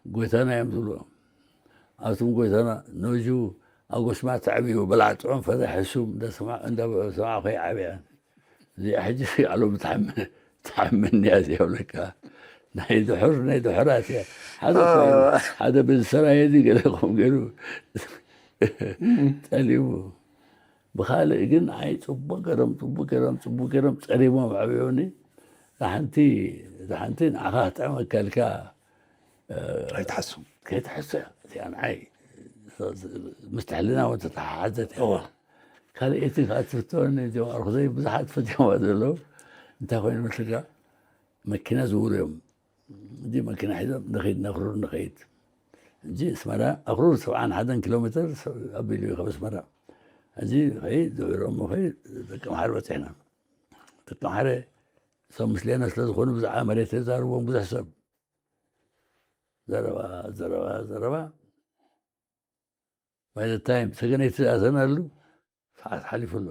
ጎይታና እዮም ዝብሉ። ኣቱም ጎይታና፣ ነጁ ኣጎስማ ተዕብዩ፣ በላዕ ጥዑም ፈታሕ ሕሱም እንዳሰማ-፣ እንዳሰማዕኹ እየ ዓብየ ኣነ። እዚኣ ሕጂ ኣሎም ትሓም-፣ ትሓምኒ እያ እዚኣ፣ ይብለካ። ናይ ድሑር፣ ናይ ድሑራት እያ። ሓደ ኮይኑ፣ ሓደ በዚ ሰራየ እዚ ገለ ከምኡ ገይሩ ጠሊሙ። ብኻልእ ግን፣ ኣይ፣ ጽቡቕ ገይሮም፣ ጽቡቕ ገይሮም፣ ጽቡቕ ገይሮም ጸሪቦም ኣዕብዮኒ። እዛ ሓንቲ፣ እዛ ሓንቲ ንዓኻ ክጥዕመካ ኢልካ፣ እ፣ ኣይትሓሱ። ከይትሓሱ እያ። እዚኣ ንዓይ ምስ ሕልና እውን ተተሓሓዘት እያ። እዋ። ካልኣይቲ ከዓ ትፍትወኒ፣ እዚኦም ኣርኹሰይ ብዙሓት ፈትዮማ ዘለዉ። እንታይ ኮይኑ መስልካ? መኪና ዝውሩ እዮም። እዚ መኪና ሒዞም ንኸይድ፣ ነኽሩር ንኸይድ። እዚ ኣስመራ፣ ኣኽሩር ሰብዓን ሓደን ኪሎ ሜትር ኣቢሉ እዩ ካብ ኣስመራ። እዚ ኸይድ፣ ዝውሮም ኸይድ፣ ደቂ ኣምሓረ በፂሕና። ደቂ ኣምሓረ፣ እሶም ምስሌና ስለ ዝኾኑ ብዛዕባ መሬት ተዛርቦም ብዙሕ ሰብ። ዘረባ፣ ዘረባ፣ ዘረባ። By the time ሰገነይቲ ዝኣተናሉ፣ ሰዓት ሓሊፉ ኣሎ።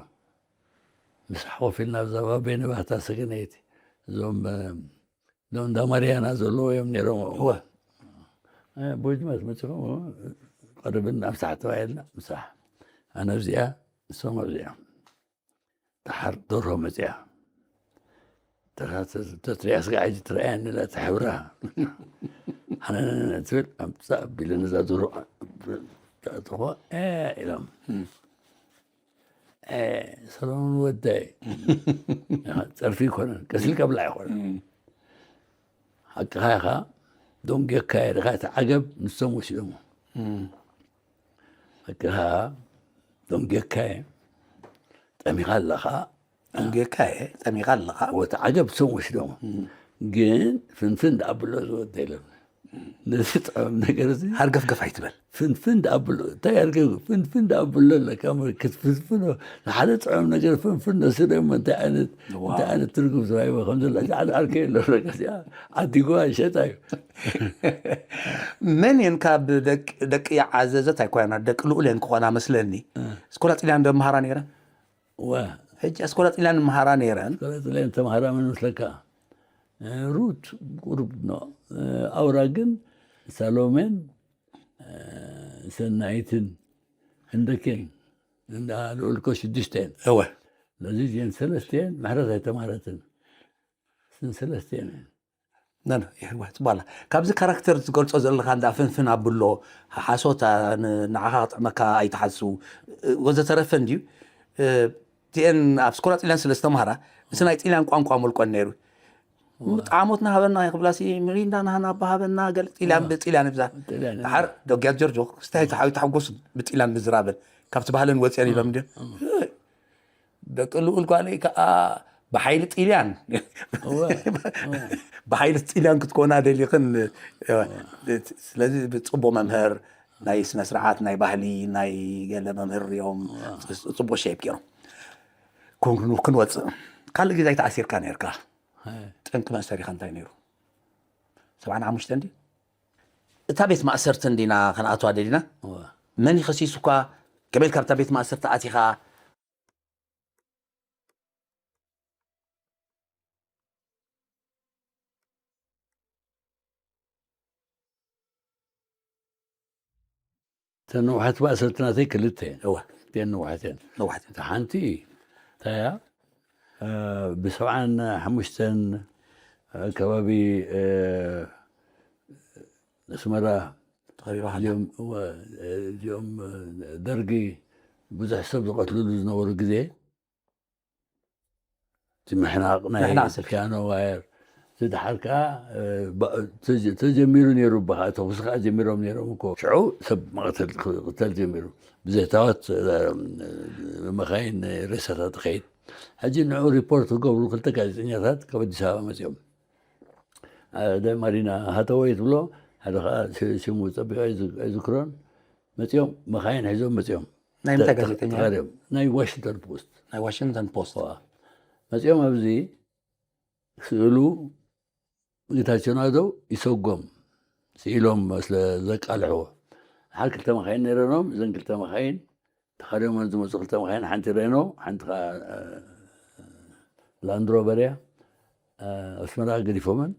ምሳሕ ኮፍ ኢልና ብዛዕባ በይነ ባህታ ሰገነይቲ፣ እዞም፣ እ፣ እዞም እንዳ ማርያና ዘለዉ እዮም ነይሮም። እወ። እ፣ ቦጅማት መጺኦም፣ ቀርብና ምሳሕ ተባሂልና፣ ምሳሕ። ኣነ ኣብዚኣ፣ ንሶም ኣብዚኣ። ደሓር ደርሆ መጺኣ። ተራ-፣ ተ-፣ ተትሪኣ ስጋ ሕጂ ትረኣየኒ ኣላ፣ እታ ሕብራ። ሓነነነ ትብል፣ ኣምጻእ ኣቢለ ነዛ ደርሆ ተእትኾ፣ ኤ ኢሎም። እም። ኤ፣ ሰሎሞን ወደይ። ጸርፊ ኣይኮነን፣ ቀስ ኢልካ ብላዕ ኣይኮነን። እም። ሓቅኻ ኢኻ፣ ደንጉየካ እየ፣ ድኻ እቲ ዓገብ ንሶም ወሲዶሞ። እም። ሓቅኻ፣ ደንጉየካ እየ፣ ጠሚኻ ኣለኻ። ደንጉየካ እየ፣ ጠሚኻ ኣለኻ። ወቲ ዓገብ ንሶም ወሲዶሞ። እም። ግን ፍንፍን ደኣ ብሎ ዝወደ ኢሎም። ነዚ ጥዑም ነገር እዚ ሃርገፍገፍ ኣይትበል። ፍንፍን ደኣ ብሎ፣ እንታይ ሃርገፍገፍ? ፍንፍን ደኣ ብሎ ኣለካ፣ ክትፍንፍኖ። ንሓደ ጥዑም ነገር ፍንፍን ነስዶ እሞ እንታይ ዓይነት፣ እዋ። እንታይ ዓይነት ትርጉም ዝሃይቦ ከም ዘሎ፣ እዚ ሓደ ዓርከይ ኣሎ፣ በቃ፣ እዚኣ ዓዲጉዋ ይሸጣ እዩ። መን እየን ካብ ደቂ፣ ደቂ ዓዘዘት ኣይኮና፣ ደቂ ልኡል እየን ክኾና መስለኒ። እ። ኣስኮላ ጥልያን ዶ መሃራ ነይረን? እዋ። ሕጂ ኣስኮላ ጥልያን መሃራ ነይረን። ኣስኮላ ጥልያን ተምሃራ መን መስለካ? እ፣ ሩት ቁሩብ ኖ። እ፣ ኣውራ ግን ሳሎሜን፣ እ፣ ሰናይትን ህንደኬን፣ እንዳ ልኡል እኮ ሽዱሽተ እየን። እወ። ስለዚ እዚአን ሰለስቲአን ምሕረት ኣይተምሃረትን። እሰን ሰለስቲአን እየን። ኖ፣ ኖ፣ ይህ ጽባላ። ካብዚ ካራክተር ዝገልጾ ዘለኻ እንዳ ፍንፍን ኣብሎ፣ ሓሶት፣ አ፣ ን-፣ ንዓኻ ክጥዕመካ ኣይትሓሱ፣ እ፣ ወዘተረፈ እንድዩ። እ፣ እቲአን ኣብ ስኮላ ጥልያን ስለ ዝተምሃራ፣ እዚ ናይ ጥልያን ቋንቋ መልቆን ነይሩ። ጣዕሞት ናሃበና ክብላሲ፣ ሚሪንዳ ናሃና ኣባ ሃበና፣ ገለ ጥልያን ዋ። ብጥልያን ይብዛ። ጥልያን፣ ድሓር ዋ። ደጊያት ጆርጆ፣ ክስታይ ተሓዊ ተሓጎስ ብጥልያን ምዝራብን፣ ካብቲ ባህልን ወፅአን ኢሎም ድዮም? ዋ። ደቂ ልኡል ጓለይ ከዓ ብሓይሊ ጥልያን። ዋ። ዋ። ብሓይሊ ጥልያን ክትኮና ደሊኽን፣ ዋ። ስለዚ ብፅቡቅ መምህር፣ ናይ ስነ ስርዓት፣ ናይ ባህሊ፣ ናይ ገለ መምህር እዮም። ዋ። ጽ-፣ ጽቡቅ ሼፕ ገይሮም። ኩን-፣ ክንወጽእ። ካልእ ግዜ ኣይተኣሲርካ ነይርካ። ሀ። ጠንቂ መእሰሪኻ እንታይ ነይሩ? ሰብዓን ሓሙሽተን ድዩ? እታ ቤት ማእሰርቲ እንዲና ክንኣትዋ ደሊና? ዋ። መን ይኸሲሱካ? ከመይ ኢልካ ኣብታ ቤት ማእሰርቲ ኣቲኻ? እተን ነውሓት ማእሰርቲ ናተይ ክልተ እየን። እወ። ክልቲኤን ነዋሕቲ እየን። ነዋሕቲ እታ ሓንቲ እንታይ እያ? እ፣ ብሰብዓን ሓሙሽተን ከባቢ፣ እ፣ ኣስመራ ተኸቢባ ሃላ እዚኦም፣ እወ፣ እዚኦም ደርጊ ብዙሕ ሰብ ዝቐትልሉ ዝነበሩ ግዜ፣ እቲ ምሕናቕ ናይ ምሕናቕ ስልኪ። ፒያኖ ዋየር፣ እቲ ደሓር ከዓ፣ እ፣ ባ-፣ ተጀ-፣ ተጀሚሩ ነይሩ። በኻ ተኹሲ ከዓ ጀሚሮም ነይሮም እኮ። ሽዑ ሰብ መቐተል ክቕተል ጀሚሩ። ብዘይታወት፣ እ፣ መኻይን ሬሳታት ትኸይድ። ሕጂ ንዑ ሪፖርት ክገብሩ ክልተ ጋዜጠኛታት ካብ ኣዲስ ኣበባ መፂኦም። እ፣ ደ ማሪና ሃተወይ ትብሎ፣ ሓደ ከዓ ሽ-፣ ሽሙ ፀቢቐ ኣይዝ-፣ ኣይዝክሮን። መፂኦም፣ መኻይን ሒዞም መፂኦም። ናይ ምንታይ ጋዜጠኛ? ተኻርዮም። ናይ ዋሽንግተን ፖስት። ናይ ዋሽንግተን ፖስት። ዋ። መፂኦም ኣብዚ ስእሉ ጌታቸው ናደው ይሰጎም ስኢሎም ስለ ዘቃልሕዎ፣ ሓር ክልተ መኻይን ነይረኖም። እዘን ክልተ መኻይን ተኻርዮመን ዝመፁ ክልተ መኻይን፣ ሓንቲ ሬኖ፣ ሓንቲ ከዓ፣ እ፣ ላንድሮቨር እያ። እ፣ ኣስመራ ገዲፎመን።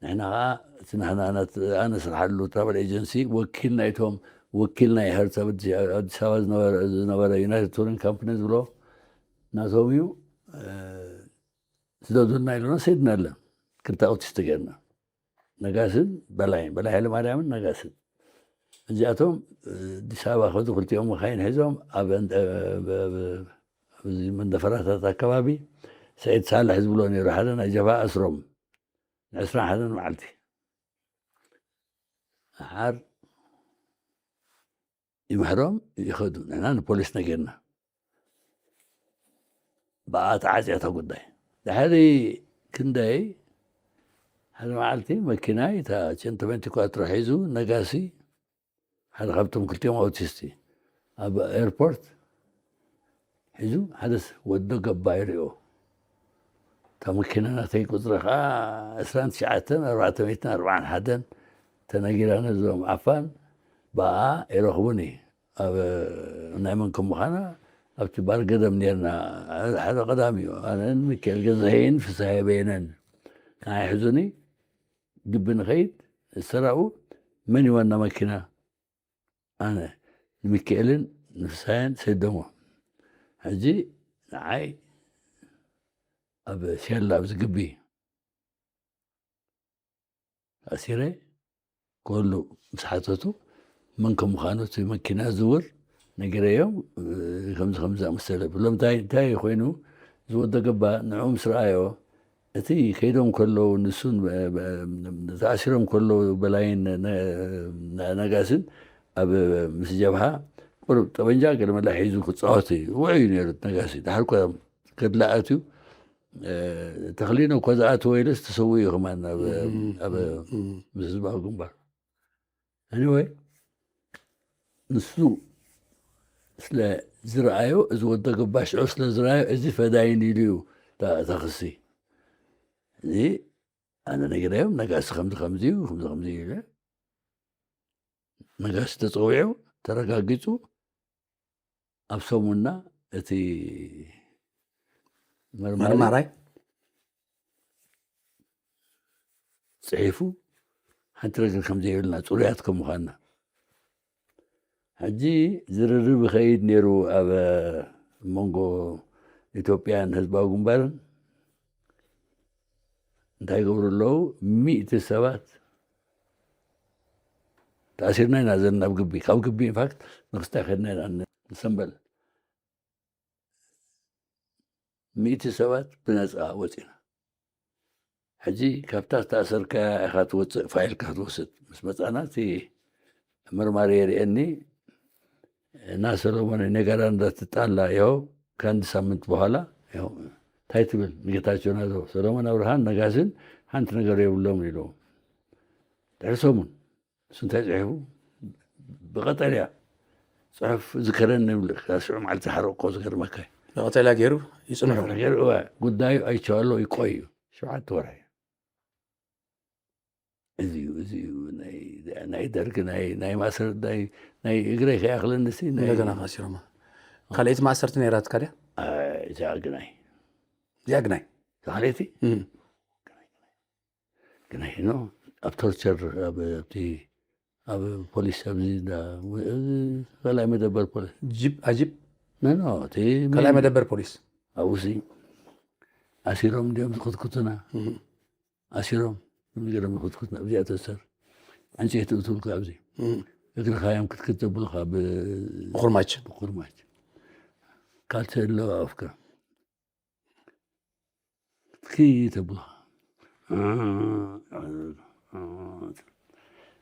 ንሕና ከዓ እቲ ናህና ናት-፣ ኣነ ስርሓሉ ትራቨል ኤጀንሲ ወኪል ናይቶም፣ ወኪል ናይ ሄርት ኣብ ኣዲስ ኣዲስ ኣበባ ዝነበረ፣ ዝነበረ ዩናይትድ ቱሪንግ ካምፕኒ ዝብሎ ናቶም እዩ። እ፣ ስደዱልና ኢሉና ሰይድና ኣለ። ክልተ ኣውቲስት ጌርና። ነጋስን በላይን፣ በላይ ሃይለማርያምን ነጋስን። እዚኣቶም፣ እ፣ ኣዲስ ኣበባ ከዚ ክልቲኦም መኻይን ሒዞም ኣብ እንደ-፣ ብ-፣ ብ-፣ ኣብዚ መንደፈራታት ኣከባቢ ሰዒድ ሳልሕ ዝብሎ ነይሩ፣ ሓደ ናይ ጀብሃ ኣስሮም። ንዕስራን ሓደን መዓልቲ ሓር ይምሕሮም ይኸዱ። ንሕና ንፖሊስ ነጊርና። ብኣ ተዓጽያ እታ ጉዳይ። ድሕሪ ክንደይ ሓደ መዓልቲ መኪናይ እታ ቼንቶ ቬንቲ ኳትሮ ሒዙ ነጋሲ፣ ሓደ ካብቶም ክልቲኦም ኣውቲስቲ፣ ኣብ ኤርፖርት ሒዙ ሓደ ስ-፣ ወዶ ገባ ይሪኦ። እታ መኪና ናተይ ቁጽሪ ኸዓ ዕስራን ትሽዓተን ኣርባዕተ ሚእትን ኣርባዓን ሓደን ተነጊራ ነዞም ዓፋን ብኣ ይረኽቡኒ። ኣብ ናይ መን ከም ምዃና ኣብቲ ባር ገደም ኔርና። ሓደ ቀዳም እዩ። ኣነን ሚካኤል ገዛሄን ፍስሃየ በየነን ንዓይ ሒዙኒ ግቢ ንኸይድ። ሰራኡ መን ይወና መኪና? ኣነ ንሚካኤልን ንፍስሃየን ሰደሞ። ሕጂ ንዓይ ኣብ ሴላ ኣብዚ ግቢ ኣሲረ ከሉ ምስ ሓተቱ መን ከም ምዃኑ እቲ መኪና ዝውር ነጊረዮም። እ፣ ከምዚ ከምዚ ዝኣመሰለ ብሎም። እንታይ እንታይ ኮይኑ ዝወደ ገባ ንዕኡ ምስ ረኣዮ እቲ ከይዶም ከለዉ ንሱን ብ-፣ ብ-፣ ተኣሲሮም ከለዉ በላይን ነ-፣ ነ-፣ ነጋስን ኣብ ምስ ጀብሃ ቁሩብ ጠበንጃ ገለ መላ ሒዙ ክጻወት እዩ። ውዑይ እዩ ነይሩ ነጋሲ። ድሓር እኳ ገድሊ ኣትዩ፣ እ፣ ተኽሊኖ እኳ ዝኣተወ ኢሉስ ተሰዊኡ እዩ ከማን ኣብ፣ ኣብ ምስ ህዝባዊ ግንባር። Anyway፣ ንሱ ስለ ዝረኣዮ፣ እዚ ወዲ ገባ ሽዑ ስለ ዝረኣዮ፣ እዚ ፈዳይን ኢሉ እዩ እታ፣ እታ ክሲ። እዚ ኣነ ነጊረዮም፣ ነጋሲ ከምዚ ከምዚ እዩ፣ ከምዚ ከምዚ እዩ ኢለ። ነጋሲ ተጸዊዑ፣ ተረጋጊጹ፣ ኣብ ሰሙንና እቲ መርማሪ መርማራይ ጽሒፉ ሓንቲ ነገር ከም ዘይብልና፣ ጽሩያት ከም ምዃንና። ሕጂ ዝርርብ ይኸይድ ነይሩ ኣብ መንጎ ኢትዮጵያን ህዝባዊ ግንባርን። እንታይ ይገብሩ ኣለዉ? ሚእቲ ሰባት ተኣሲርና ኢና ዘለና ኣብ ግቢ። ካብ ግቢ ኢንፋክት ንክስታይ ከድና ኢና ንሰንበል። ሚእቲ ሰባት ብነፃ ወፂና። ሕጂ ካብታ ዝተኣሰርካያ ኢኻ ትወፅእ፣ ፋይልካ ክትወስድ። ምስ መፃና እቲ መርማሪ የርእየኒ፣ እና ሰሎሞን ነገራ እንዳትጣላ፣ ይኸው ከአንድ ሳምንት በኋላ፣ ይኸው እንታይ ትብል ንጌታቸው ናዘው፣ ሰሎሞን ኣብርሃን ነጋስን ሓንቲ ነገር የብሎም ኢሉ። ድሕሪ ሰሙን እሱ እንታይ ጽሒፉ? ብቐጠልያ ጽሑፍ ዝከረኒ ይብል። ካብ ሽዑ መዓልቲ ሓረቆ ዝገርመካ እዩ። ብቐጠልያ ገይሩ ይጽንሑ። ገይሩ፣ እወ፣ ጉዳዩ ኣይቼዋለሁ ይቆይ እዩ። ሸውዓተ ወርሒ። እዚ እዩ፣ እዚ እዩ ናይ፣ ናይ ደርግ፣ ናይ፣ ናይ ማእሰር፣ ናይ፣ ናይ እግረይ ከይኣኽለኒ ሲ፣ ናይ እንደገና ካሲሮማ። ካልኣይቲ ማእሰርቲ ነይራትካ ድያ? ኣይ፣ እዚኣ ግናይ። እዚኣ ግናይ። ካልኣይቲ? እም። ግናይ፣ ግናይ። ግናይ፣ ኖ፣ ኣብ ቶርቸር፣ ኣብ፣ ኣብቲ፣ ኣብ ፖሊስ፣ ኣብዚ እንዳ፣ እዚ ካልኣይ መደበር ፖሊስ። ጅብ፣ ኣጅብ? ኖ ኖ እቲ ካልኣይ መደበር ፖሊስ ኣብኡሲ ኣሲሮም እንዲኦም ዝኽትክቱና። ኣሲሮም ንገረም ዝኽትክቱና እዚኣ ተሰር ዕንጨይቲ እትብልካ ኣብዚ እግርኻ እዮም ክትክት ዘብሉኻ። ብኹርማች ብኹርማች ካልሲ ኣለዋ ኣፍካ ክትኪ ተብሉኻ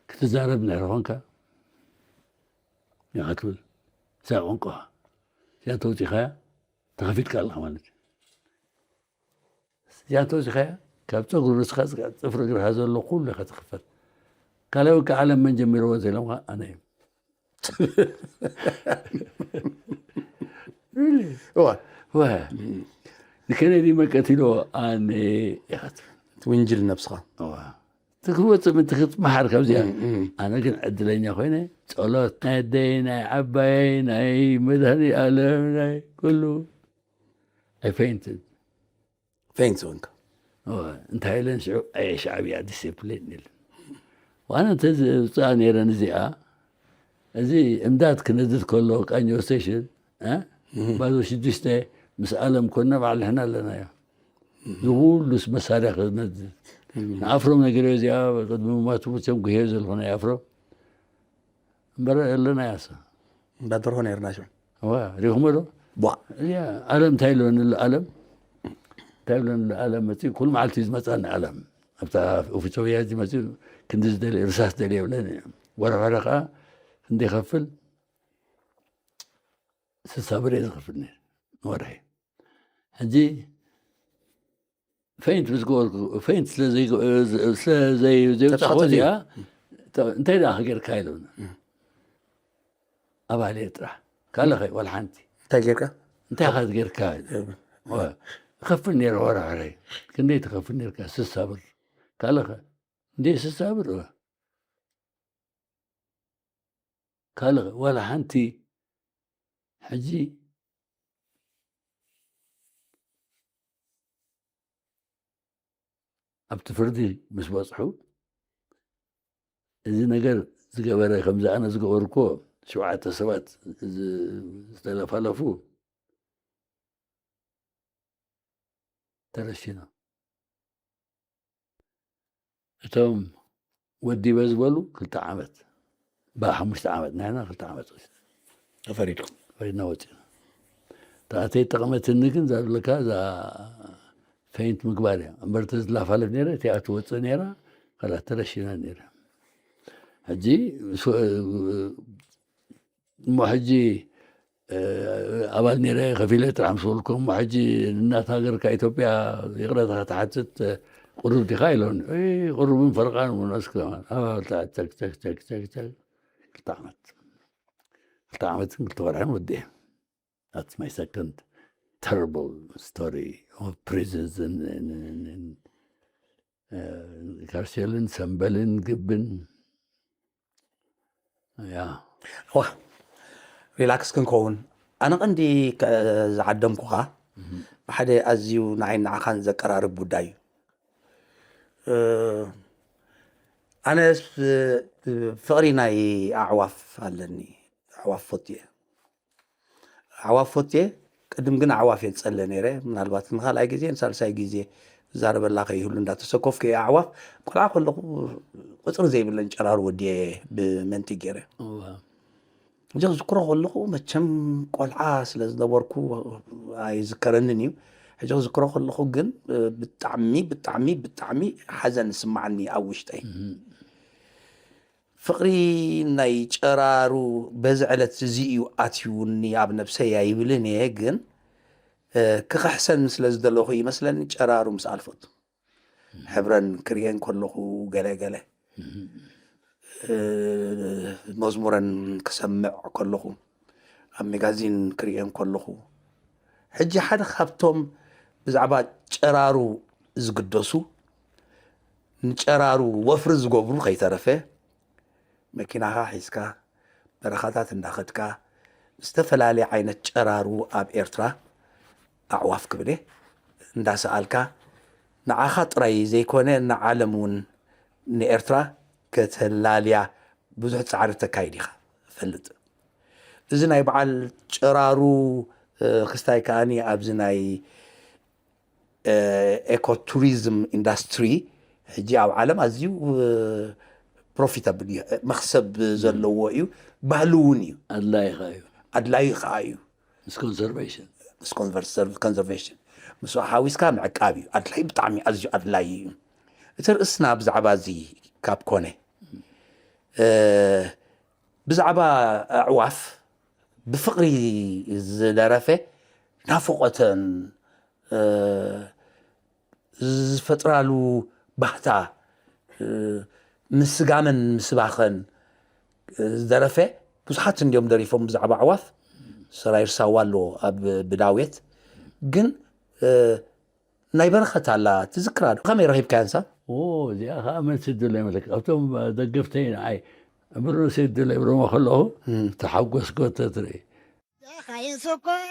ክትዛረብ እንድሕር ኾንካ ኢኻ ትብል። እዛ ቋንቋኻ እዚኣ እንተውፂኻያ ተኸፊትካ ኣለኻ ማለት እዩ። እዚኣ እንተውፂኻያ ካብ ፀጉሪ ርእስኻ ፅፍሪ እግርኻ ዘሎ ኩሉ ኢኻ ትኽፈት። ካልኣይ ውግእ ዓለም መን ጀሚርዎ እንተኢሎምኻ ኣነ እየ። እዋ ወ ንኬነዲ መን ቀቲልዎ ኣነ ኢኻ ትብል። ትውንጅል ነብስኻ እዋ ትክወፅእ ምንቲ ክትመሓር ካብዚኣ ኣነ ግን ዕድለኛ ኮይነ ጸሎት ናይ ኣደይ ናይ ዓባየይ ናይ መድሃኒ ኣለም ናይ ኩሉ ኣይፈይንትን ፈይንት ወንካ እንታይ ኢለን ሽዑ ኣየ ሻዕብያ ዲስፕሊን ኢለን ዋነ እንተዝውፅኣ ነይረን እዚኣ እዚ እምዳድ ክነድድ ከሎ ቃኞ ስቴሽን ባዶ ሽዱሽተ ምስ ኣለም ኮና ባዕልሕና ኣለናዮ ዝኩሉስ መሳርያ ክነድድ ንኣፍሮም ነገርዮ እዚኣ ቅድሚ ማቱ ብቸም ጉሄ ዘለኹ ናይ ኣፍሮም እምበር ኣለናያ ሳ እንዳደርሆ ነርና ሽዑ ሪኹሞ ዶ ቧ እዚኣ ኣለም እንታይ ኢለኒ ኣሎ ኣለም እንታይ ኢለኒ ኣሎ ኣለም መፅኡ ኩሉ መዓልቲ እዩ ዝመፅኣኒ ኣለም ኣብታ ኦፊሶ ወያጅ መፅኡ ክንዲ ዝደሊ ርሳስ ደሊ የብለኒ ወርሕ ወርሕ ከዓ ክንደ ይኸፍል ስሳ ብር እየ ዝኸፍል ነይረ ንወርሒ ሕጂ ፈይንት ምስ ገበርኩ ፈይንት ስለዘይውፃኹ እዚኣ እንታይ ደኣ ጌርካ ኢሉና ኣባል እየ ጥራሕ ካልኸ ዋላ ሓንቲ እንታይ ጌርካ እንታይ ኻ ጌርካ ከፍል ነይረ ወርሕረይ ክንደይ ትኸፍል ነርካ ስሳ ብር ካልኸ እንደ ስሳ ብር ካልኸ ዋላ ሓንቲ ሕጂ ኣብቲ ፍርዲ ምስ በፅሑ እዚ ነገር ዝገበረ ከምዚ ኣነ ዝገበርኮ ሸውዓተ ሰባት ዝተለፋለፉ ተረሽኖም እቶም ወዲበ ዝበሉ ክልተ ዓመት ብሓሙሽተ ዓመት ናይና ክልተ ዓመት ተፈሪድኩም ፈሪድና ወፂና እታ ተይጠቐመትኒ ግን ዛብለካ እዛ ፈይንት ምግባር እያ እምበር ተዝላፋለፍ ነረ እቲኣ ትወፅእ ነራ ካላ ተረሽና ነረ ሕጂ እሞ ሕጂ ኣባል ነረ ከፊለ ጥራሕ ምስ በልኩም እሞ ሕጂ እናት ሃገርካ ኢትዮጵያ ይቕረታ ክትሓትት ቁሩብ ዲኻ ኢሎኒ ቁሩብን ፈርቓን እውን እስከ ክልተ ዓመት ክልተ ዓመትን ክልተ ወርሕን ወዲአ That's my second terrible story of prisons and, and, and, and uh, ካርሴልን ሰምበልን ግብን ያ ዋ ሪላክስ ክንከውን ኣነ ቀንዲ ዝዓደምኩኻ ብሓደ ኣዝዩ ንዓይ ንዓኻን ዘቀራርብ ጉዳይ እዩ ኣነ ፍቕሪ ናይ ኣዕዋፍ ኣለኒ ኣዕዋፍ ፈትየ ኣዕዋፍ ፈትየ ቅድም ግን ኣዕዋፍ እየ ዝፀለ ነይረ ምናልባት ንካልኣይ ግዜ ንሳልሳይ ግዜ ዛረበላ ከይህሉ እንዳተሰኮፍኩ እየ ኣዕዋፍ ቆልዓ ከለኹ ቁፅሪ ዘይብለን ጨራሩ ወዲየ ብመንቲ ገይረ ሕጂ ክዝክሮ ከለኹ መቸም ቆልዓ ስለ ዝነበርኩ ኣይዝከረንን እዩ ሕጂ ክዝክሮ ከለኹ ግን ብጣዕሚ ብጣዕሚ ብጣዕሚ ሓዘን ዝስማዓኒ ኣብ ውሽጠይ ፍቕሪ ናይ ጨራሩ በዚ ዕለት እዚ እዩ ኣትዩኒ ኣብ ነብሰይ ኣይብልን እየ ግን ክኽሕሰን ስለ ዝደለኹ ይመስለኒ ጨራሩ ምስ ኣልፈቱ ሕብረን ክርእየን ከለኹ ገለ ገለ መዝሙረን ክሰምዕ ከለኹ ኣብ ሜጋዚን ክርእየን ከለኹ ሕጂ ሓደ ካብቶም ብዛዕባ ጨራሩ ዝግደሱ ንጨራሩ ወፍሪ ዝገብሩ ከይተረፈ መኪናኻ ሒዝካ በረኻታት እንዳኸድካ ዝተፈላለየ ዓይነት ጨራሩ ኣብ ኤርትራ ኣዕዋፍ ክብል እየ እንዳሰኣልካ ንዓኻ ጥራይ ዘይኮነ ንዓለም እውን ንኤርትራ ከተላልያ ብዙሕ ፃዕሪ ተካይድ ኢኻ ፈልጥ እዚ ናይ በዓል ጭራሩ ክስታይ ከዓኒ ኣብዚ ናይ ኤኮ ቱሪዝም ኢንዳስትሪ ሕጂ ኣብ ዓለም ኣዝዩ ፕሮፊታብል እዩ፣ መክሰብ ዘለዎ እዩ፣ ባህሊ እውን እዩ፣ ኣድላይ ኸዓ እዩ ኣድላዩ ከዓ እዩ። ምስ ኮንሰርቬሽን ምስ ኮንቨርሰር- ኮንዘርቬሽን ምስ ሓዊስካ ምዕቃብ እዩ ኣድላይ፣ ብጣዕሚ ኣዝዩ ኣድላይ እዩ። እቲ ርእስና ብዛዕባ እዚ ካብ ኮነ እ፣ ብዛዕባ ኣዕዋፍ ብፍቕሪ ዝደረፈ ናፍቖተን እ፣ ዝፈጥራሉ ባህታ እ፣ ምስጋመን ምስባኸን እ፣ ዝደረፈ ብዙሓት እንዲዮም ደሪፎም ብዛዕባ ኣዕዋፍ። ሰራይ ርሳዋ ኣሎ ኣብ ብዳውየት ግን እ፣ ናይ በረኸት ኣላ ትዝክራ ዶ? ከመይ ረኺብካያ ንሳ? ኦ እዚኣ ከዓ መልሲ ድለ ይመለክ ኣብቶም ደገፍተይ ንዓይ እምብርኖ ሴት ድለ ይብሎሞ ከለኹ ተሓጎስ ጎተ ትርኢ ዳኻይን ስኳር